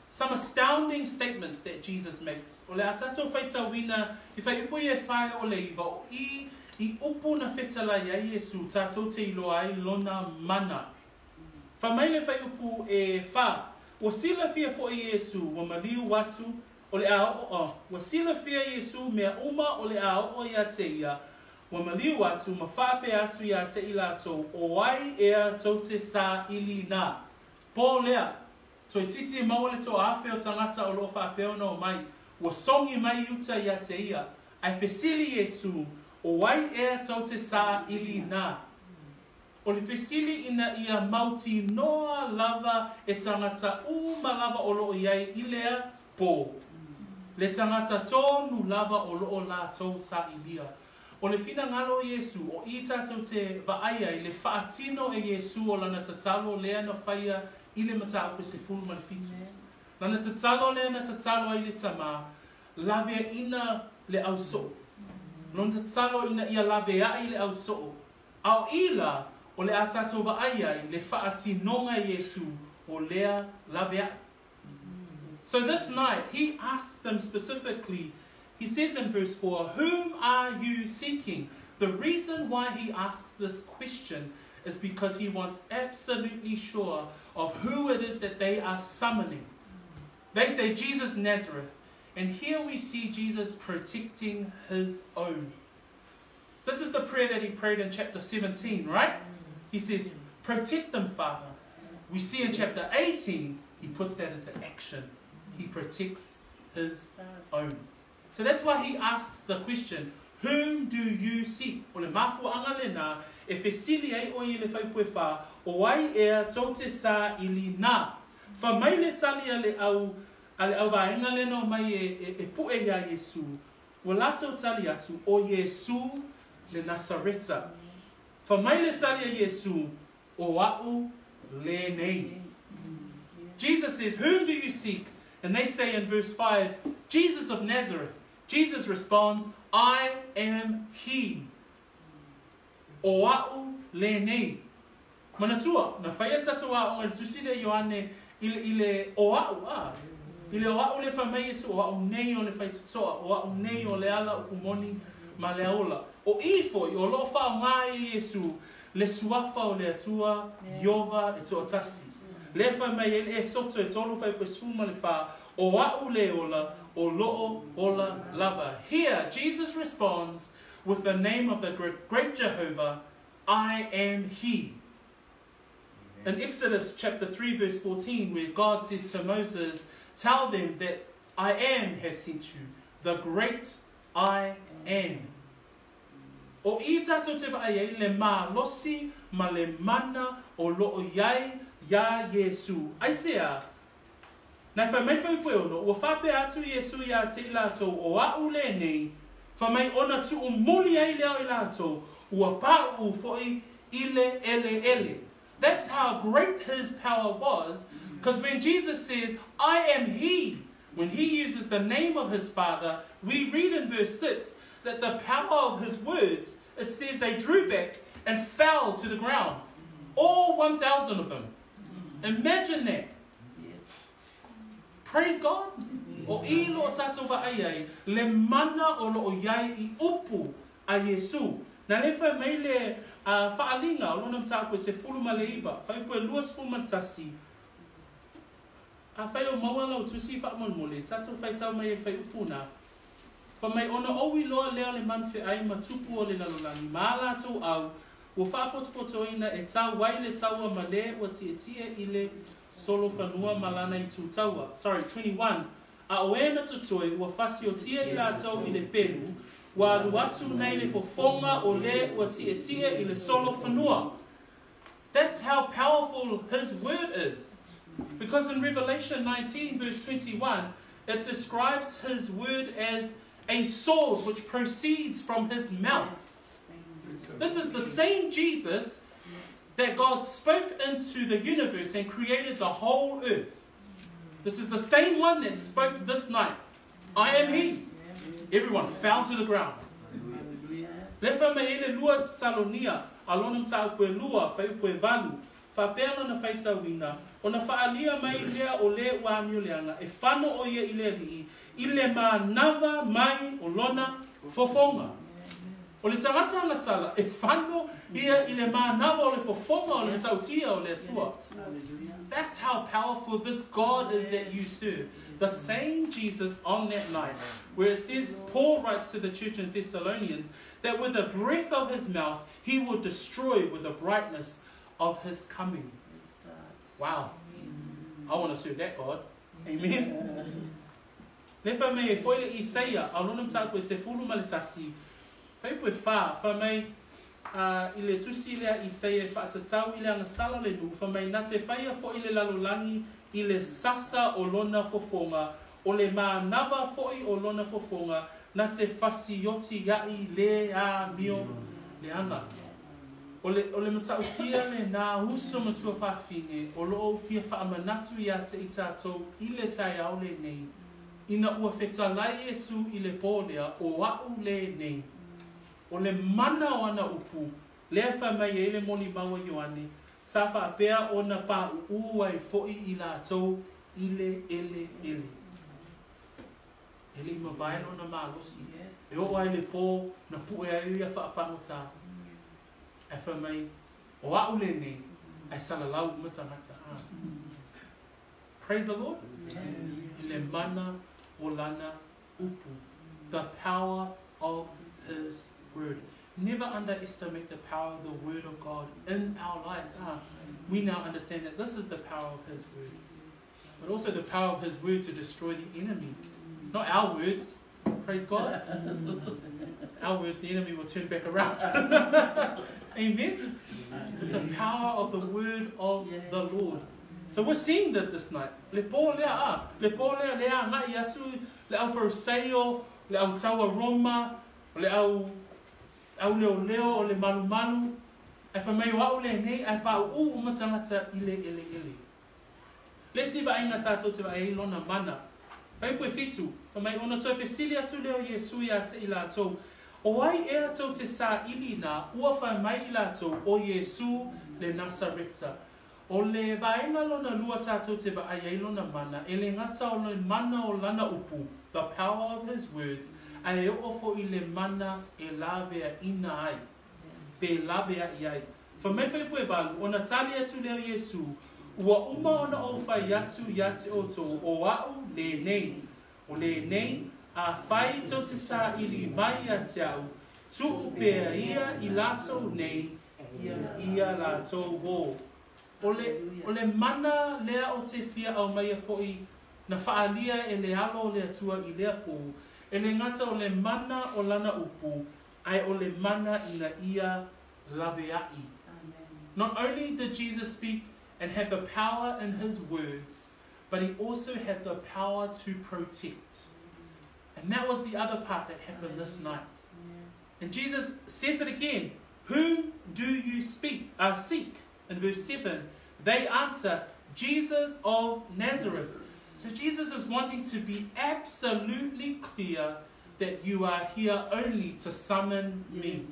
some astounding statements that Jesus makes. O le a tatou faitauina i whaiupu i e whae o le iwa o i i upu na fetalai ai Iesu tatou te iloa ai lona mana. Fai mai le whaiupu e wha, ua silafia foʻi Iesu ua maliu atu o le a oo, ua silafia Iesu mea uma o le a oo ia te ia, ua maliu atu ma faapea atu ia te i latou, o ai ea tou te saili na. Pō lea, toeitiiti e maua le toaafe o tagata o loo faapea ona omai, ua sogi mai Iuta ia te ia, ae fesili Iesu, O ai ea tou te saili na? O le fesili ina ia mautinoa lava e tagata uma lava o loo iai i lea pō. Le tagata tonu lava o loo latou sailia. O le finagalo o Iesu, o i tatou te vaai ai le faatino e Iesu o lana tatalo lea na faia i le mataupu 17. Lana tatalo lea na tatalo ai le Tamā, laveaina le ausoo. Lona tatalo ina ia laveai le ausoo. A o i la, o le a tatou vaai ai le faatinoga e Iesu o lea laveai. So this night, he asks them specifically, he says in verse 4, Whom are you seeking? The reason why he asks this question is because he wants absolutely sure of who it is that they are summoning. They say, Jesus Nazareth. And here we see Jesus protecting his own. This is the prayer that he prayed in chapter 17, right? He says, protect them, Father. We see in chapter 18, he puts that into action. He protects his own. So that's why he asks the question, whom do you seek? O le mafuaanga lena, e fesili ai o i le faipue wha, o ai ea tau te sa i li nā. Fa mai le tali a le au, a le au vaenga lena o mai e pu'e ia Iesu. Ua latou tali atu, o Iesu le Nasareta. Fa mai le tali a Iesu, o a'u lenei. Jesus says, whom do you seek? And they say in verse 5, Jesus of Nazareth. Jesus responds, I am he. O a'u lenei. Manatua, na whaia tatou a'oga le tusi le Ioane i le o a'u a. I le o a'u le whamai Iesu, o a'u nei o le whaitutoa, o a'u nei o le ala o kumoni ma le aola. O ifo i o loo whao ngā i Iesu, le suafa o le atua, Iova e toatasi. Le whamai e soto e tolu whai pe sfuma le wha, o a'u le ola, o lo'o ola lava. Here, Jesus responds with the name of the great Jehovah, I am he. In Exodus chapter 3 verse 14, where God says to Moses, tell them that I am have sent you, the great I am. O i tātou te vaai ai, le malosi ma le mana o lo'o iai ia Iesu. Ai sea, nai whai mai whai pue ono, ua whapea atu Iesu ia te i lātou o a'u le nei, whai mai ona tu o muli ai leo i lātou, ua pa'u foi i le ele ele. That's how great his power was, because when Jesus says, I am he, when he uses the name of his Father, we read in verse 6 that the power of his words, it says they drew back and fell to the ground. All 1,000 of them. Imagine that. Praise God. O i lo tātou vaai ai, le mana o lo o iai i upu a Iesu. Na le whai mai le whaalinga o lona mtāku e se fulu ma le iwa, whai pue lua sefulu ma tasi. A whai o maua lau tusi whaamolmole, tātou whai tau mai e whai upu nā. Wha mai ona owi loa lea le manwhe ai ma tupu o le lalolagi, ma lātou au, ua whaapotopotoina e tau wai le taua ma le ua tietie i le solo whanua malana i tūtaua. Sorry, 21. A o ena tutoe, ua fasiotia i lātou i le peru, ua alu atu nei le fofonga o le ua tietie i le solo whanua. That's how powerful his word is. Because in Revelation 19 verse 21, it describes his word as a sword which proceeds from his mouth. This is the same Jesus that God spoke into the universe and created the whole earth. This is the same one that spoke this night. I am he. Everyone fell to the ground. Le wha mai ele lua Salonia, alona mtāu lua, whai pue valu, whapea lona whaitauina, ona whaalia mai lea o le ua amio leanga, e whano o ia i le alii, i le mānawa mai o lona fofonga. O le tangata agasala, e whano ia i le mānawa o le fofonga o le tautia o le atua. That's how powerful this God is that you serve. The same Jesus on that night, where it says, Paul writes to the church in Thessalonians, that with the breath of his mouth, he will destroy with the brightness of his coming. Wow. I want to serve that God. Amen. Le wha mei e foile Isaia, a lona mtāku e se fulu ma le tasi, whai pue wha, wha mai i le tusi lea Isaia e whaatatau i le agasala le nu, wha mai nā te whaia fo i le lalolangi i le sasa o lona fofonga, o le mānawa foi o lona fofonga, nā te fasioti iai le a mio le anga. O le matautia le nā uso matua whawhine, o loo fia whaamanatu ia te i tātou i le tai au le nei, ina ua whetalai Iesu i le pōlea o a'u le nei. O le mana o ana upu, lea wha mai e le moni maua Ioane, sa whaapea o na pā uu ai foi i lātou i le ele ele. Ele i mawai no na malosi. E o ai le pō, na pue ai ia whaapangota. E wha mai, o a'u le nei, ai salalau matangata. Praise the Lord. I le mana o lana upu. The power of his word. Never underestimate the power of the word of God in our lives. We now understand that this is the power of his word. But also the power of his word to destroy the enemy. Not our words, praise God. Our words, the enemy will turn back around. Amen? But the power of the word of the Lord. So we're seeing that this night. Le pō lea a. Le pō lea lea ngai atu, le au Fariseo, le au taua Roma, le au au leo leo o le malu malu. E wha mai wau le nei, ai pa u umatangata ile ele ele. Le si vaaiga tātou te vaai lona mana. Fuaiupu e 7, fai mai ona toe fesili atu lea o Iesu iā te i lātou, O ai ea tou te saili na ua fai mai i lātou, o Iesu le Nasareta. O le vaega lona lua tātou te vaai ai lona mana, e le gata o le mana o lana upu, the power of his words, ae e oo foi le mana e laveaina ai, pe laveaʻi ai. Fai mai le fuaiupu e 8, ona tali atu lea o Iesu, Ua uma ona ou fai atu iā te outou, o aʻu lenei, o lenei, afai tou te saili mai ia te aʻu, tuu pea ia i latou nei ia latou o. O le, o le mana lea o te fia aumaia foi na faaalia e le Alo o le Atua i lea pō, e le gata o le mana o lana upu, ae o le mana ina ia laveaʻi. Not only did Jesus speak and have the power in his words, but he also had the power to protect. And that was the other part that happened this night. And Jesus says it again. Whom do you speak? Seek? In verse 7, they answer, Jesus of Nazareth. So Jesus is wanting to be absolutely clear that you are here only to summon me.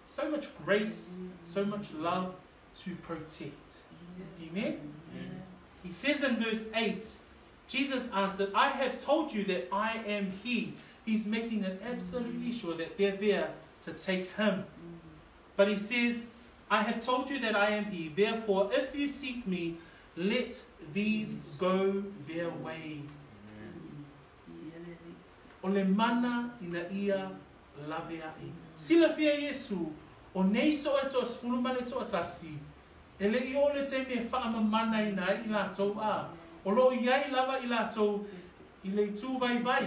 So much grace, so much love to protect. Amen? He says in verse 8, Jesus answered, I have told you that I am he. He's making it absolutely sure that they're there to take him. But he says, I have told you that I am he. Therefore, if you seek me, let these go their way. O le mana ina ia laveaʻi. Silafia Iesu, o nei so e 11, e le i oo le taimi e faamamanaina ai i latou, a o lo o i ai lava i latou i le itu vaivai.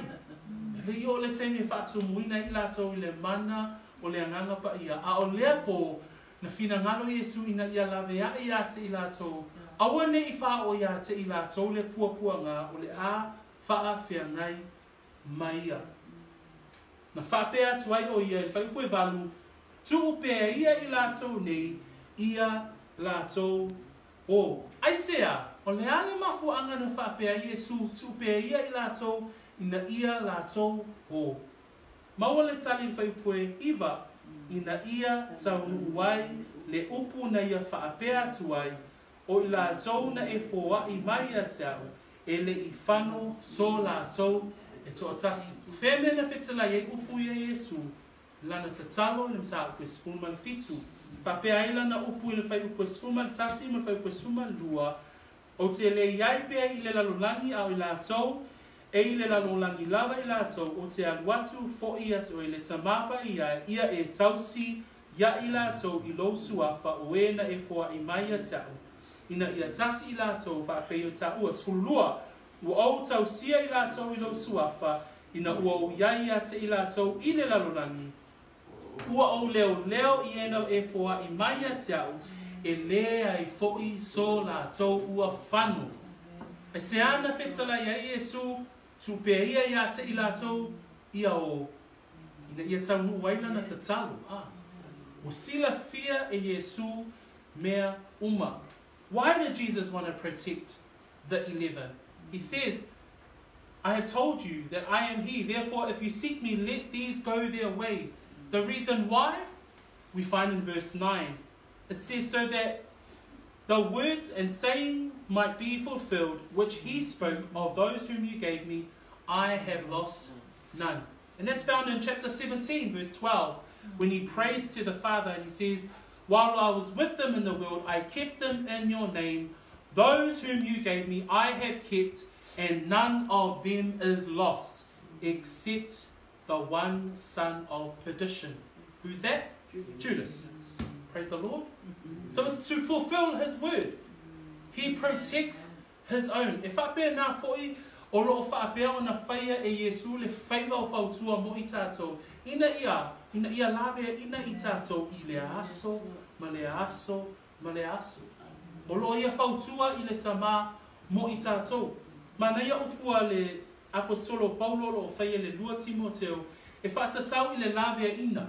E le i oo le taimi e faatumuina ai i latou i le mana o le Agaga Paia, a o lea pō, na finagalo Iesu ina ia laveaʻi iā te i latou, aua ne i faaoo iā te i latou le puapuaga o le a faafeagai mai ia. Na faapea atu ai ʻo ia i le fuaiupu e 8, Tuu pea ia i latou nei ia latou o. Aisea, o le a le mafuaaga na faapea ai Iesu, tuu pea ia i latou ina ia latou o. Maua le tali i le fuaiupu e 9, ina ia taunuu ai le upu na ia faapea atu ai, O i latou na e foaʻi mai ia te aʻu, e le i fano so latou e toatasi. Fea mea na fetalai ai upu ia Iesu, lana tatalo i le mataupu e 17. Faapea ai lana upu i le fuaiupu e 11 ma le fuaiupu e 12, Ou te le i ai pea i le lalolagi a o i latou, e i le lalolagi lava i latou, ou te alu atu foʻi atu oe le Tamā Paia ia e tausi ia i latou i lou suafa o e na e foaʻi mai ia te aʻu, ina ia tasi i latou faapei o taua. 12 Ua ou tausia i latou i lou suafa, ina ua ou i ai ia te i latou i le lalolagi, ua ou leoleo i ena e foaʻi mai ia te aʻu, e lē ai foʻi so latou ua fano. E se ana fetalai ai Iesu, tuu pea ia iā te i latou, ia o, ina ia taunuu ai lana tatalo, a ua silafia e Iesu mea uma. Why did Jesus want to protect the 11? He says, I have told you that I am he. Therefore, if you seek me, let these go their way. The reason why, we find in verse 9. It says, so that the words and saying might be fulfilled, which he spoke of those whom you gave me, I have lost none. And that's found in chapter 17, verse 12, when he prays to the Father and he says, while I was with them in the world, I kept them in your name. Those whom you gave me I have kept, and none of them is lost, except the one son of perdition. Who's that? Judas. Praise the Lord. So it's to fulfill his word. He protects his own. E whaapea nā fo'i, o loo whaapea o na whaia e Iesu le whaiva o fautua mo i tātou. Ina ia lavea ina i tātou i le aso, ma le aso, ma le aso. O loo ia fautua i le tamā mo i tātou. Mana ia upua le apostolo Paulo lo o whaia le 2 Timoteo, e whaatatau i le lavea ina.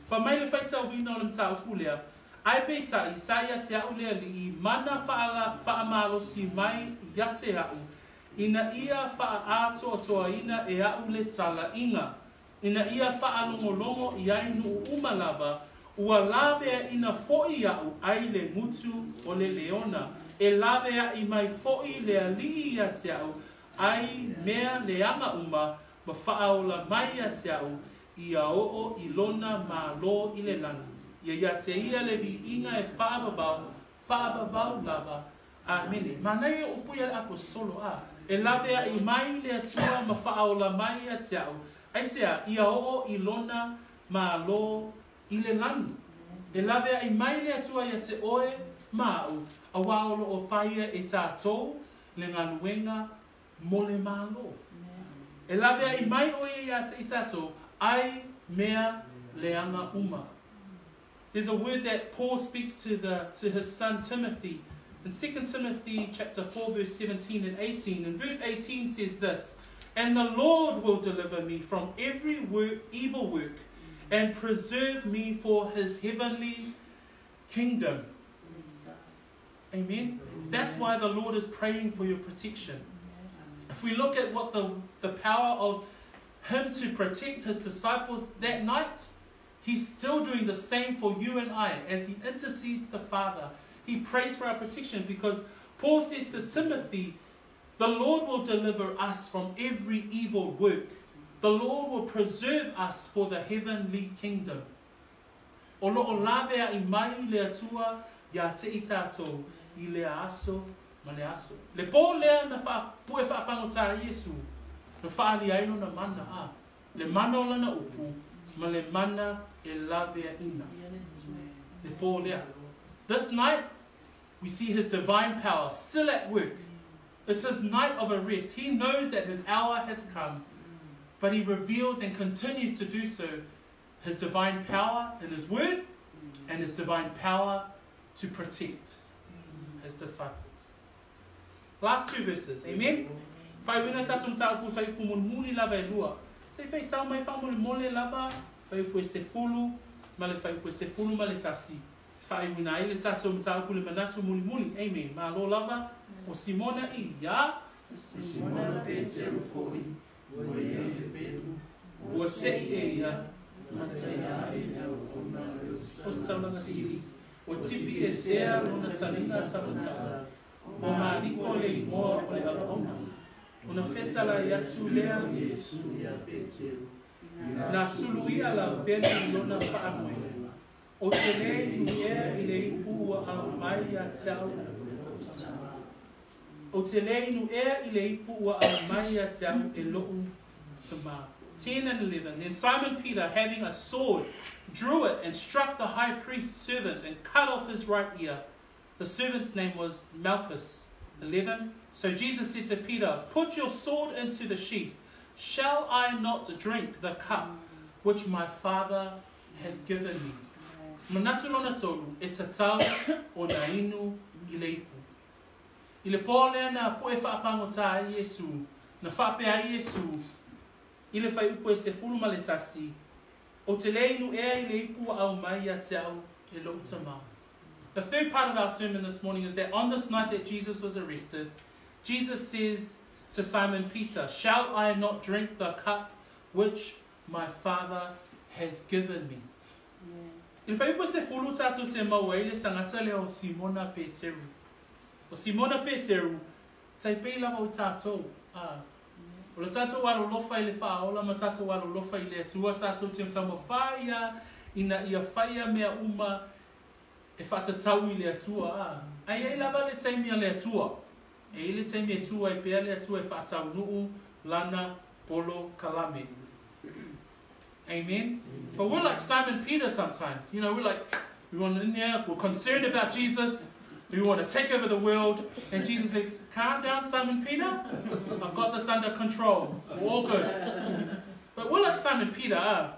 Wha mai le whaitau ina o le mta lea, ai peitai sa ia te au lea li i mana whaamalosi mai ia te au, ina ia whaatoatoa ina e au le tala inga. Ina ia whaalongolongo i ai nuu umalava, ua lavea ina foi au ai le ngutu o le leona. E lavea i mai foi le alii ia te au, ai mea leanga uma, ma whaaola mai ia te au, ia oo i lona malo i le lani. Ia ia te ia le viinga e whaababau, whaababau lava. Amene. Mana ia upu ia le apostolo a. E lavea i mai le atua ma whaaola mai ia te au. Aisea, ia oo i lona malo i le lani. E lavea i mai le atua ia te oe mau. A waolo o whaia e tātou le ngaluenga mo le malo. E lavea i mai oe ia te i tātou ai mea leanga uma. There's a word that Paul speaks to his son Timothy. In 2 Timothy chapter 4, verse 17 and 18. And verse 18 says this, And the Lord will deliver me from every work, evil work, and preserve me for his heavenly kingdom. Amen. That's why the Lord is praying for your protection. If we look at what the power of him to protect his disciples that night, he's still doing the same for you and I as he intercedes the Father. He prays for our protection because Paul says to Timothy, the Lord will deliver us from every evil work. The Lord will preserve us for the heavenly kingdom. O loo lavea i mai le atua ia te i tātou i le aso ma le aso. Le pō lea na pue whaapango tā Iesu, na whaali aino na mana a. Le mana o lana upu, ma le mana e lavea ina. Le pō lea. This night, we see his divine power still at work. It's his night of arrest. He knows that his hour has come, but he reveals and continues to do so his divine power in his word and his divine power to protect his disciples. Last two verses. Amen? Whai wina tātou mtāupu whai pumunmuni lava e lua. Se whai tau mai whamole mole lava, whai upue se fulu, ma le whai upue se fulu ma le tasi. Whai wina ai le tātou mtāupu le manatu muli muli. Amen. Ma lo lava, o Simona i, ia? Simona Peteru foi, ua ia le peru, ua sei e ia, o taulanga sili, o tipi e sea lona talinga tamatala, o maaliko le imoa o le alaona. Ona whetala i atu lea, nā suluia la upena i lona whaamoe. O te lei inu ea i le ipu ua au mai ia te au. O te lei inu ea i le ipu ua au mai ia te au e lou tama. 10 and 11. Then Simon Peter, having a sword, drew it and struck the high priest's servant and cut off his right ear. The servant's name was Malchus. 11. So Jesus said to Peter, Put your sword into the sheath. Shall I not drink the cup which my Father has given me? Manatu lona tolu, e tatau o na inu i le ipu. I le pō lea na poe whaapango tā Iesu, na whaapea Iesu, i le whai upu e se fulu ma le tasi, o te le inu ea i le ipu au mai ia te au e lou tamā. The third part of our sermon this morning is that on this night that Jesus was arrested, Jesus says to Simon Peter, Shall I not drink the cup which my Father has given me? I le whai upu se fulu tātou te maua i le tangata lea o Simona Peteru. O Simona Peteru, taipei lava o tātou. O le tātou alolofa i le whaola, ma tātou alolofa i le atua, tātou te tama whaia, ina ia whaia mea uma, e faatatau i le Atua a. Ae i ai lava le taimi a le Atua. E i ai le taimi e tu ai pea le Atua e faataunuu Lana polokalame. Amen. But we're like Simon Peter sometimes. You know, we're like, we want in there, we're concerned about Jesus, we want to take over the world. And Jesus says, calm down, Simon Peter. I've got this under control. We're all good. But we're like Simon Peter. Ah.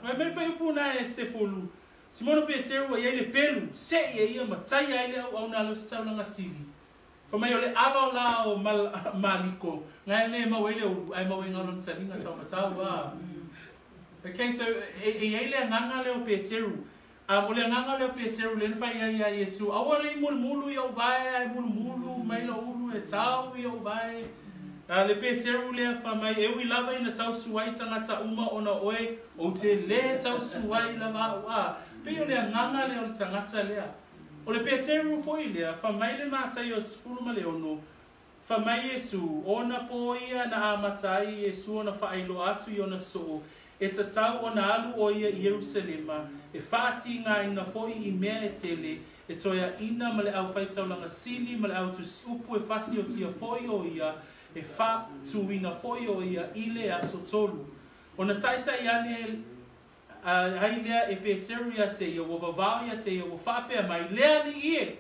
Simona Peteru ua i ai le pelu, se'i e ia ma taia ai le auauna a le Ositaulaga Sili. Fai mai o le alo la o Maliko, ngai le maua ai le ulu, ae maua i ngā lona taliga taumatau, a. Okay, so e i ai le agaga lea o Peteru. O le agaga lea o Peteru lea na fai ai iā Iesu, Aua le i mulumulu i ou vae, ae mulumulu mai lou ulu e tau i ou vae. A le Peteru lea fai mai, E ui lava ina tausu ai tagata uma ona oe, ou te lē tausu ai lava a'u. A, pei o le agaga lea o le tagata lea. O le Peteru foi lea, fai mai le Mataio 16, Fai mai Iesu, Ona pō ia na amata ai Iesu ona faailoa atu i ona soo, e tatau ona alu ʻo ia i Ierusalema, e faatīgāina foi i mea e tele, e toeaʻina ma le aufaitaulaga sili ma le autusiupu e fasiotia foi ʻo ia, e faatuina foi ʻo ia i le aso tolu. Ona taʻitaʻi ane ai lea e Peteru iā te ia, ua vavao iā te ia, ua faapea mai, Le Alii e!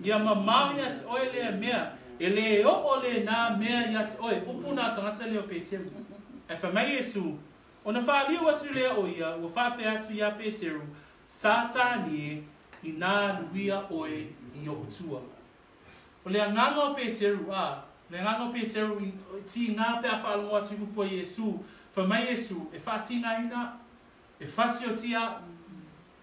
Ia mamao iā te ʻoe lea mea, e lē oo lenā mea iā te ʻoe. Upu nā tagata lea o Peteru. Ae fai mai Iesu, Ona faaliu atu lea o ia, ua faapea atu iā Peteru, Satani e, inā luia ʻoe i oʻu tua. O le agaga o Peteru, a, le agaga o Peteru i tīgā pe a faalogo atu i upu a Iesu, fai mai Iesu, e faatīgāina, e fasiotia aʻu,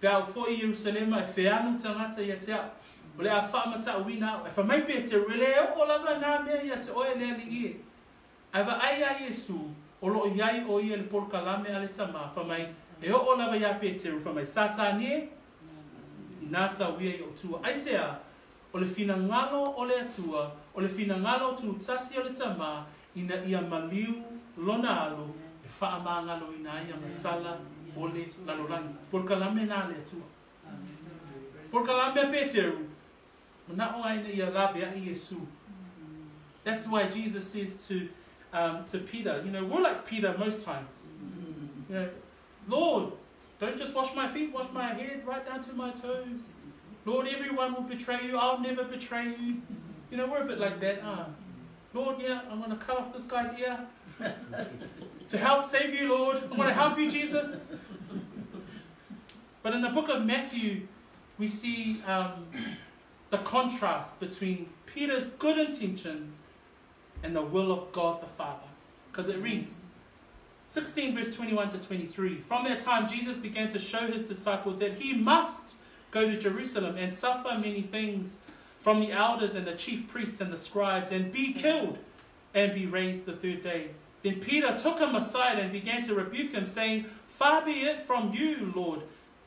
Pe a ou foi i Ierusalema e feanu tagata ia te a'u, o le a faamatauina a'u. Ae fai mai Peteru, E lē oo lava nā mea ia te oe le Alii e. Ae vaai iā Iesu, o loo i ai o ia le polokalame a le Tamā, fai mai, E oo lava iā Peteru, fai mai, Satani e, inā sauia i ou tua. Aisea? O le finagalo o le Atua, o le finagalo tutasi o le Tamā, ina ia maliu Lona Alo e faamagaloina ai agasala o le lalolagi. Polokalame na a le Atua. Polokalame a Peteru, mana'o ai ina ia lavea'i Iesu. That's why Jesus says to, to Peter, you know, we're like Peter most times. You know, Lord, don't just wash my feet, wash my head right down to my toes. Lord, everyone will betray you. I'll never betray you. You know, we're a bit like that, huh? Lord, yeah, I'm going to cut off this guy's ear to help save you, Lord. I'm going to help you, Jesus. But in the book of Matthew, we see the contrast between Peter's good intentions and the will of God the Father. Because it reads, 16 verse 21 to 23. From that time, Jesus began to show his disciples that he must go to Jerusalem and suffer many things from the elders and the chief priests and the scribes and be killed and be raised the third day. Then Peter took him aside and began to rebuke him, saying, Far be it from you, Lord,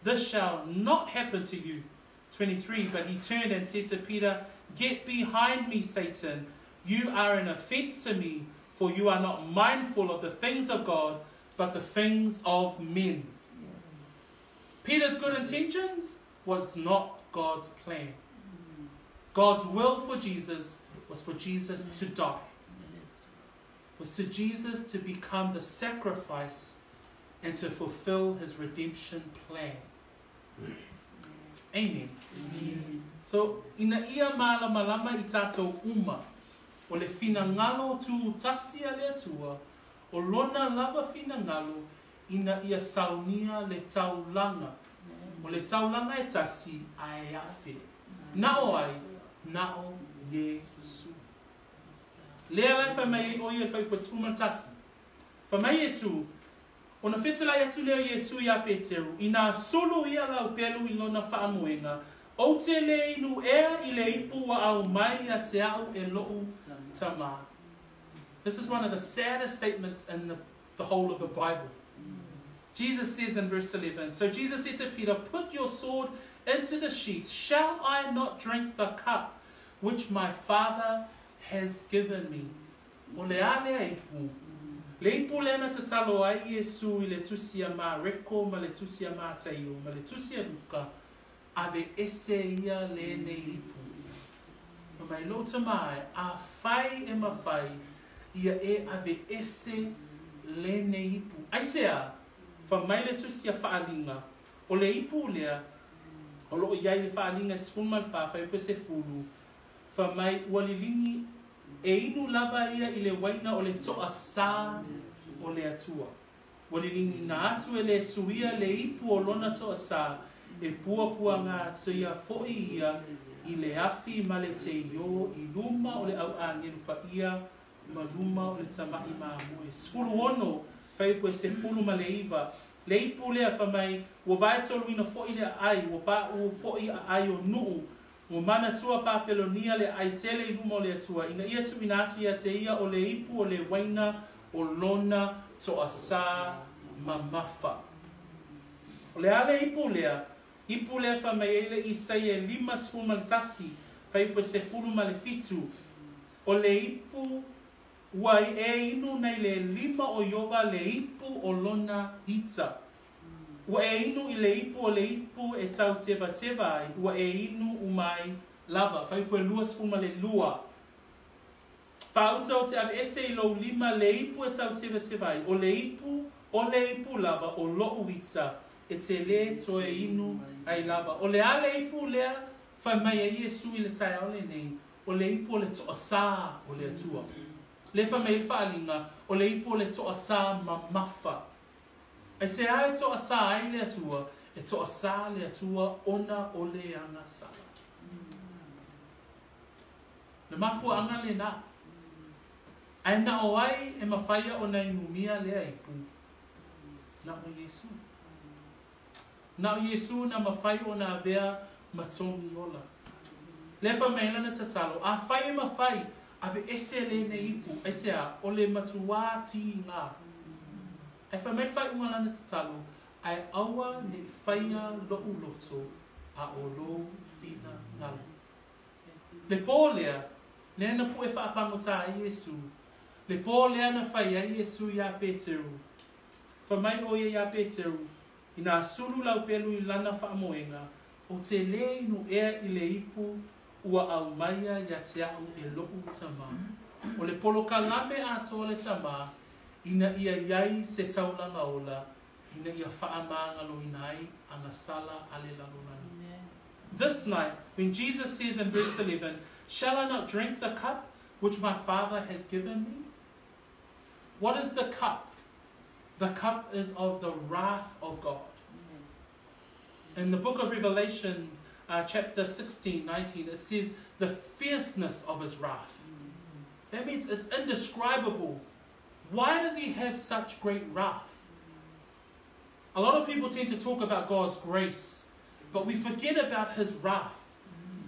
this shall not happen to you. 23 But he turned and said to Peter, Get behind me, Satan. You are an offense to me, for you are not mindful of the things of God, but the things of men. Yes. Peter's good intentions was not God's plan. God's will for Jesus was for Jesus to die. Was to Jesus to become the sacrifice and to fulfill his redemption plan. Amen. Amen. So, ina ia mālamalama i tātou uma, o le finagalo tūtasi a le Atua, o lona lava finagalo ina ia saunia le taulaga. O le taulaga e tasi a e afe. Na o ai? Na o Iesu. Lea la e fai mai ai o ia e fai koe 11. Fai mai Iesu, Ona fetelai atu lea o Iesu iā Peteru, inā sulu ia lau pelu i lona faamoega, Ou te le inu ea i le ipu ua aumai ia te a'u e lo'u Tamā. This is one of the saddest statements in the, the whole of the Bible. Jesus says in verse 11, So Jesus said to Peter, Put your sword into the sheath. Shall I not drink the cup which my Father has given me? O le a lea ipu? Le ipu lea na tatalo ai Iesu i le tusi a Mareko ma le tusi a Mataio ma le tusi a Luka. Aveese ia lenei ipu. Fai mai, Lou Tamā e, afai e mafai, ia e aveese lenei ipu. Aisea? Fai mai le Tusi a Faaaliga, O le ipu lea, o loo i ai le Faaaliga e 14, fuaiupu e 10, fai mai, ua liligi e inu lava ia i le uaina o le toasā o le Atua. Ua liligiina atu e le suia le ipu o lona toasā, e puapuagatia foi ia i le afi ma le teiō i luma o le au agelu paia ma luma o le Tama'i Mamoe. 16, fuaiupu e 19, le ipu lea, fai mai, ua vaetoluina foi le aai, ua paʻū foi aai o nuu, ua manatua Papelonia le aai tele i luma o le Atua, ina ia tuuina atu ia te ia o le ipu o le uaina o lona toasā mamafa. O le a le ipu lea? Ipu lea fai mai ai le Isaia e 51, fuaiupu e 17, O le ipu ua e inu nei le lima o Ieova le ipu o lona ita. Ua e inu i le ipu o le ipu e tautevateva ai, ua e inu uma ai lava. Fuaiupu e 22. Faauta ou te aveese i lou lima le ipu e tautevateva ai, o le ipu, o le ipu lava o loʻu ita, e te lē toe inu ai lava. O le a le ipu lea? Fai mai ai Iesu i le taeao lenei, o le ipu o le toasā o le Atua. Lea fai mai ai le Faaaliga, o le ipu o le toasā mamafa. Aisea e toasā ai le Atua? E toasā le Atua ona o le agasala. Le mafuaaga lenā. Ae na o ai e mafaia ona inumia lea ipu? Na o Iesu. Na o Iesu na mafai ona avea ma togi ola. Lea fai mai ai lana tatalo, Afai e mafai, aveese lenei ipu, aisea, o le matuā tīgā. Ae fai mai le faaiuga o lana tatalo, Ae aua ne i faia loʻu loto, a o lou finagalo. Le pō lea, lea na puʻe faapagota ai Iesu, le pō lea na fai ai Iesu iā Peteru. Fai mai ʻo ia iā Peteru, Inā sulu lau pelu i lana faamoega, ou te lē inu ea i le ipu ua aumaia ia te aʻu e loʻu Tamā. O le polokalame atoa le Tamā, ina ia i ai se taulaga ola, ina ia faamagaloina ai agasala a le lalolagi. This night, when Jesus says in verse 11, Shall I not drink the cup which my Father has given me? What is the cup? The cup is of the wrath of God. In the book of Revelation, chapter 16, 19, it says the fierceness of his wrath. That means it's indescribable. Why does he have such great wrath? A lot of people tend to talk about God's grace, but we forget about his wrath.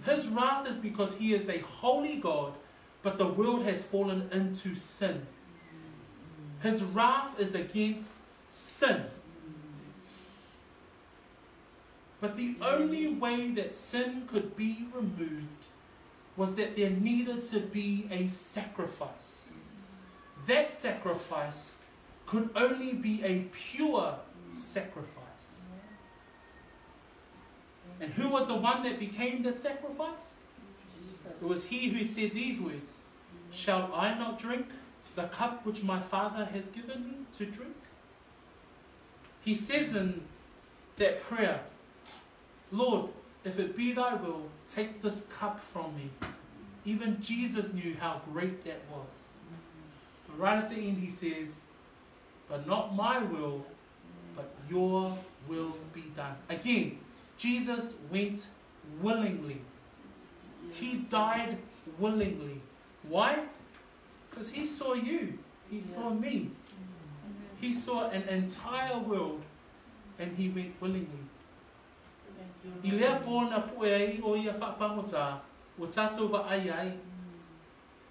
His wrath is because he is a holy God, but the world has fallen into sin. His wrath is against sin. But the only way that sin could be removed was that there needed to be a sacrifice. That sacrifice could only be a pure sacrifice. And who was the one that became that sacrifice? It was he who said these words, Shall I not drink the cup which my Father has given me to drink? He says in that prayer, Lord, if it be thy will, take this cup from me. Even Jesus knew how great that was. But right at the end he says, But not my will, but your will be done. Again, Jesus went willingly. He died willingly. Why? Because he saw you. He saw me. He saw an entire world and he went willingly. I lea pō na puʻe ai ʻo ia faapagotā, ua tātou vaai ai,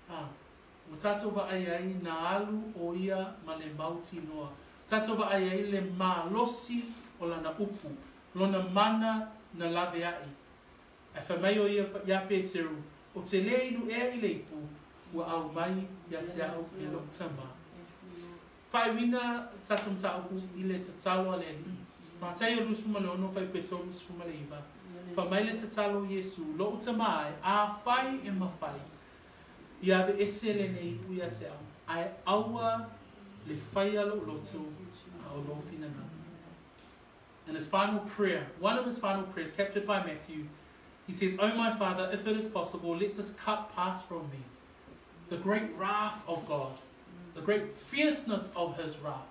ā, ua tātou vaai ai na alu ʻo ia ma le mautinoa. Tātou vaai ai le malosi o lana upu, lona mana na laweaʻi. Ae fai mai ʻo ia iā Peteru, Ou te lē inu ea i le ipu, ua aumai ia te aʻu e loʻu Tamā. Faaiuina tatou mataupu i le tatalo a le Alii. Mataio 26 fuaiupu e 39. Fai mai le tatalo a Iesu, lo'u Tamā e, afai e mafai, ia aveese lenei ipu ia te au, ae aua le faia lo'u loto, a o lou finagalo. In his final prayer, one of his final prayers captured by Matthew, he says, "O my Father, if it is possible, let this cup pass from me." The great wrath of God, the great fierceness of his wrath.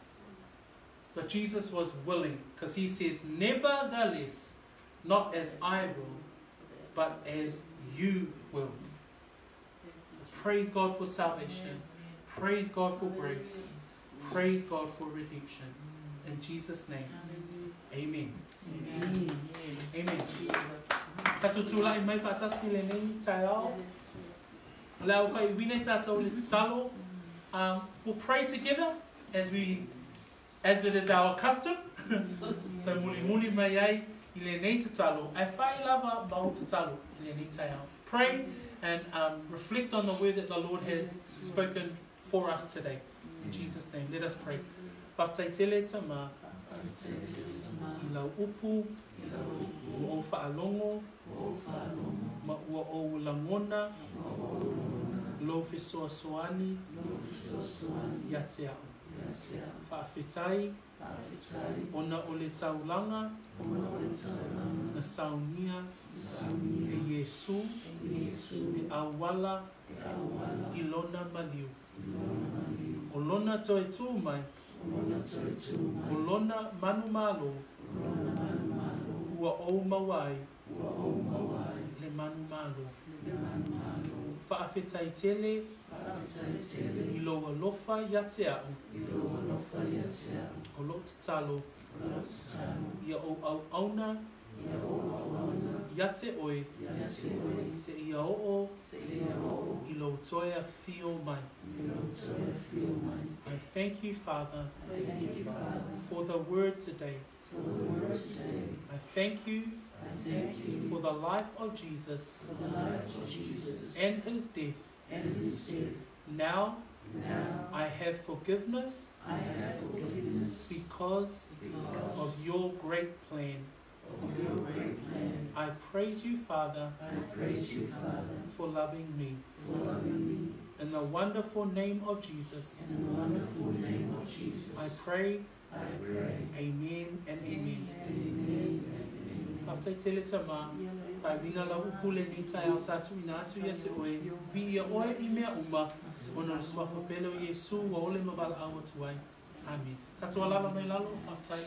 But Jesus was willing, because he says, "Nevertheless, not as I will, but as you will." So praise God for salvation. Praise God for grace. Praise God for redemption. In Jesus' name, amen. Amen. Amen. Tatou tulai mai faatasi i lenei taeao. O le a faaiuina ai tatou i le tatalo. We'll pray together as it is our custom. So mulimuli mai ai i lenei tatalo. Ae fai lava ma ou tatalo i lenei taeao. Pray and reflect on the word that the Lord has spoken for us today. In Jesus' name, let us pray. Faafetai tele Tamā i lau upu, ua ou faalogo, ma ua ou lagona, lou fesoasoani ia te a'u. Faafetai ona o le taulaga na saunia e Iesu e auala i lona maliu. O lona toe tū mai, o lona manumalo, ua ou maua ai le manumalo. Faafetai tele i lou alofa ia te a'u. O lo'u tatalo, ia ou auauna ia te oe, seia oo i lou toe afio mai. I thank you, Father, for the word today. I thank you for the life of Jesus and his death. Now I have forgiveness because of your great plan. I praise you, Father, for loving me. In the wonderful name of Jesus, I pray. Amen and amen. Faafetai tele Tamā, faaiuina lau upu i lenei taeao sa tuuina atu ia te oe, viia oe i mea uma, ona o le suafa pele o Iesu ua ole ma valaau atu ai. Amen. Tatou alala mai lalo, faafetai.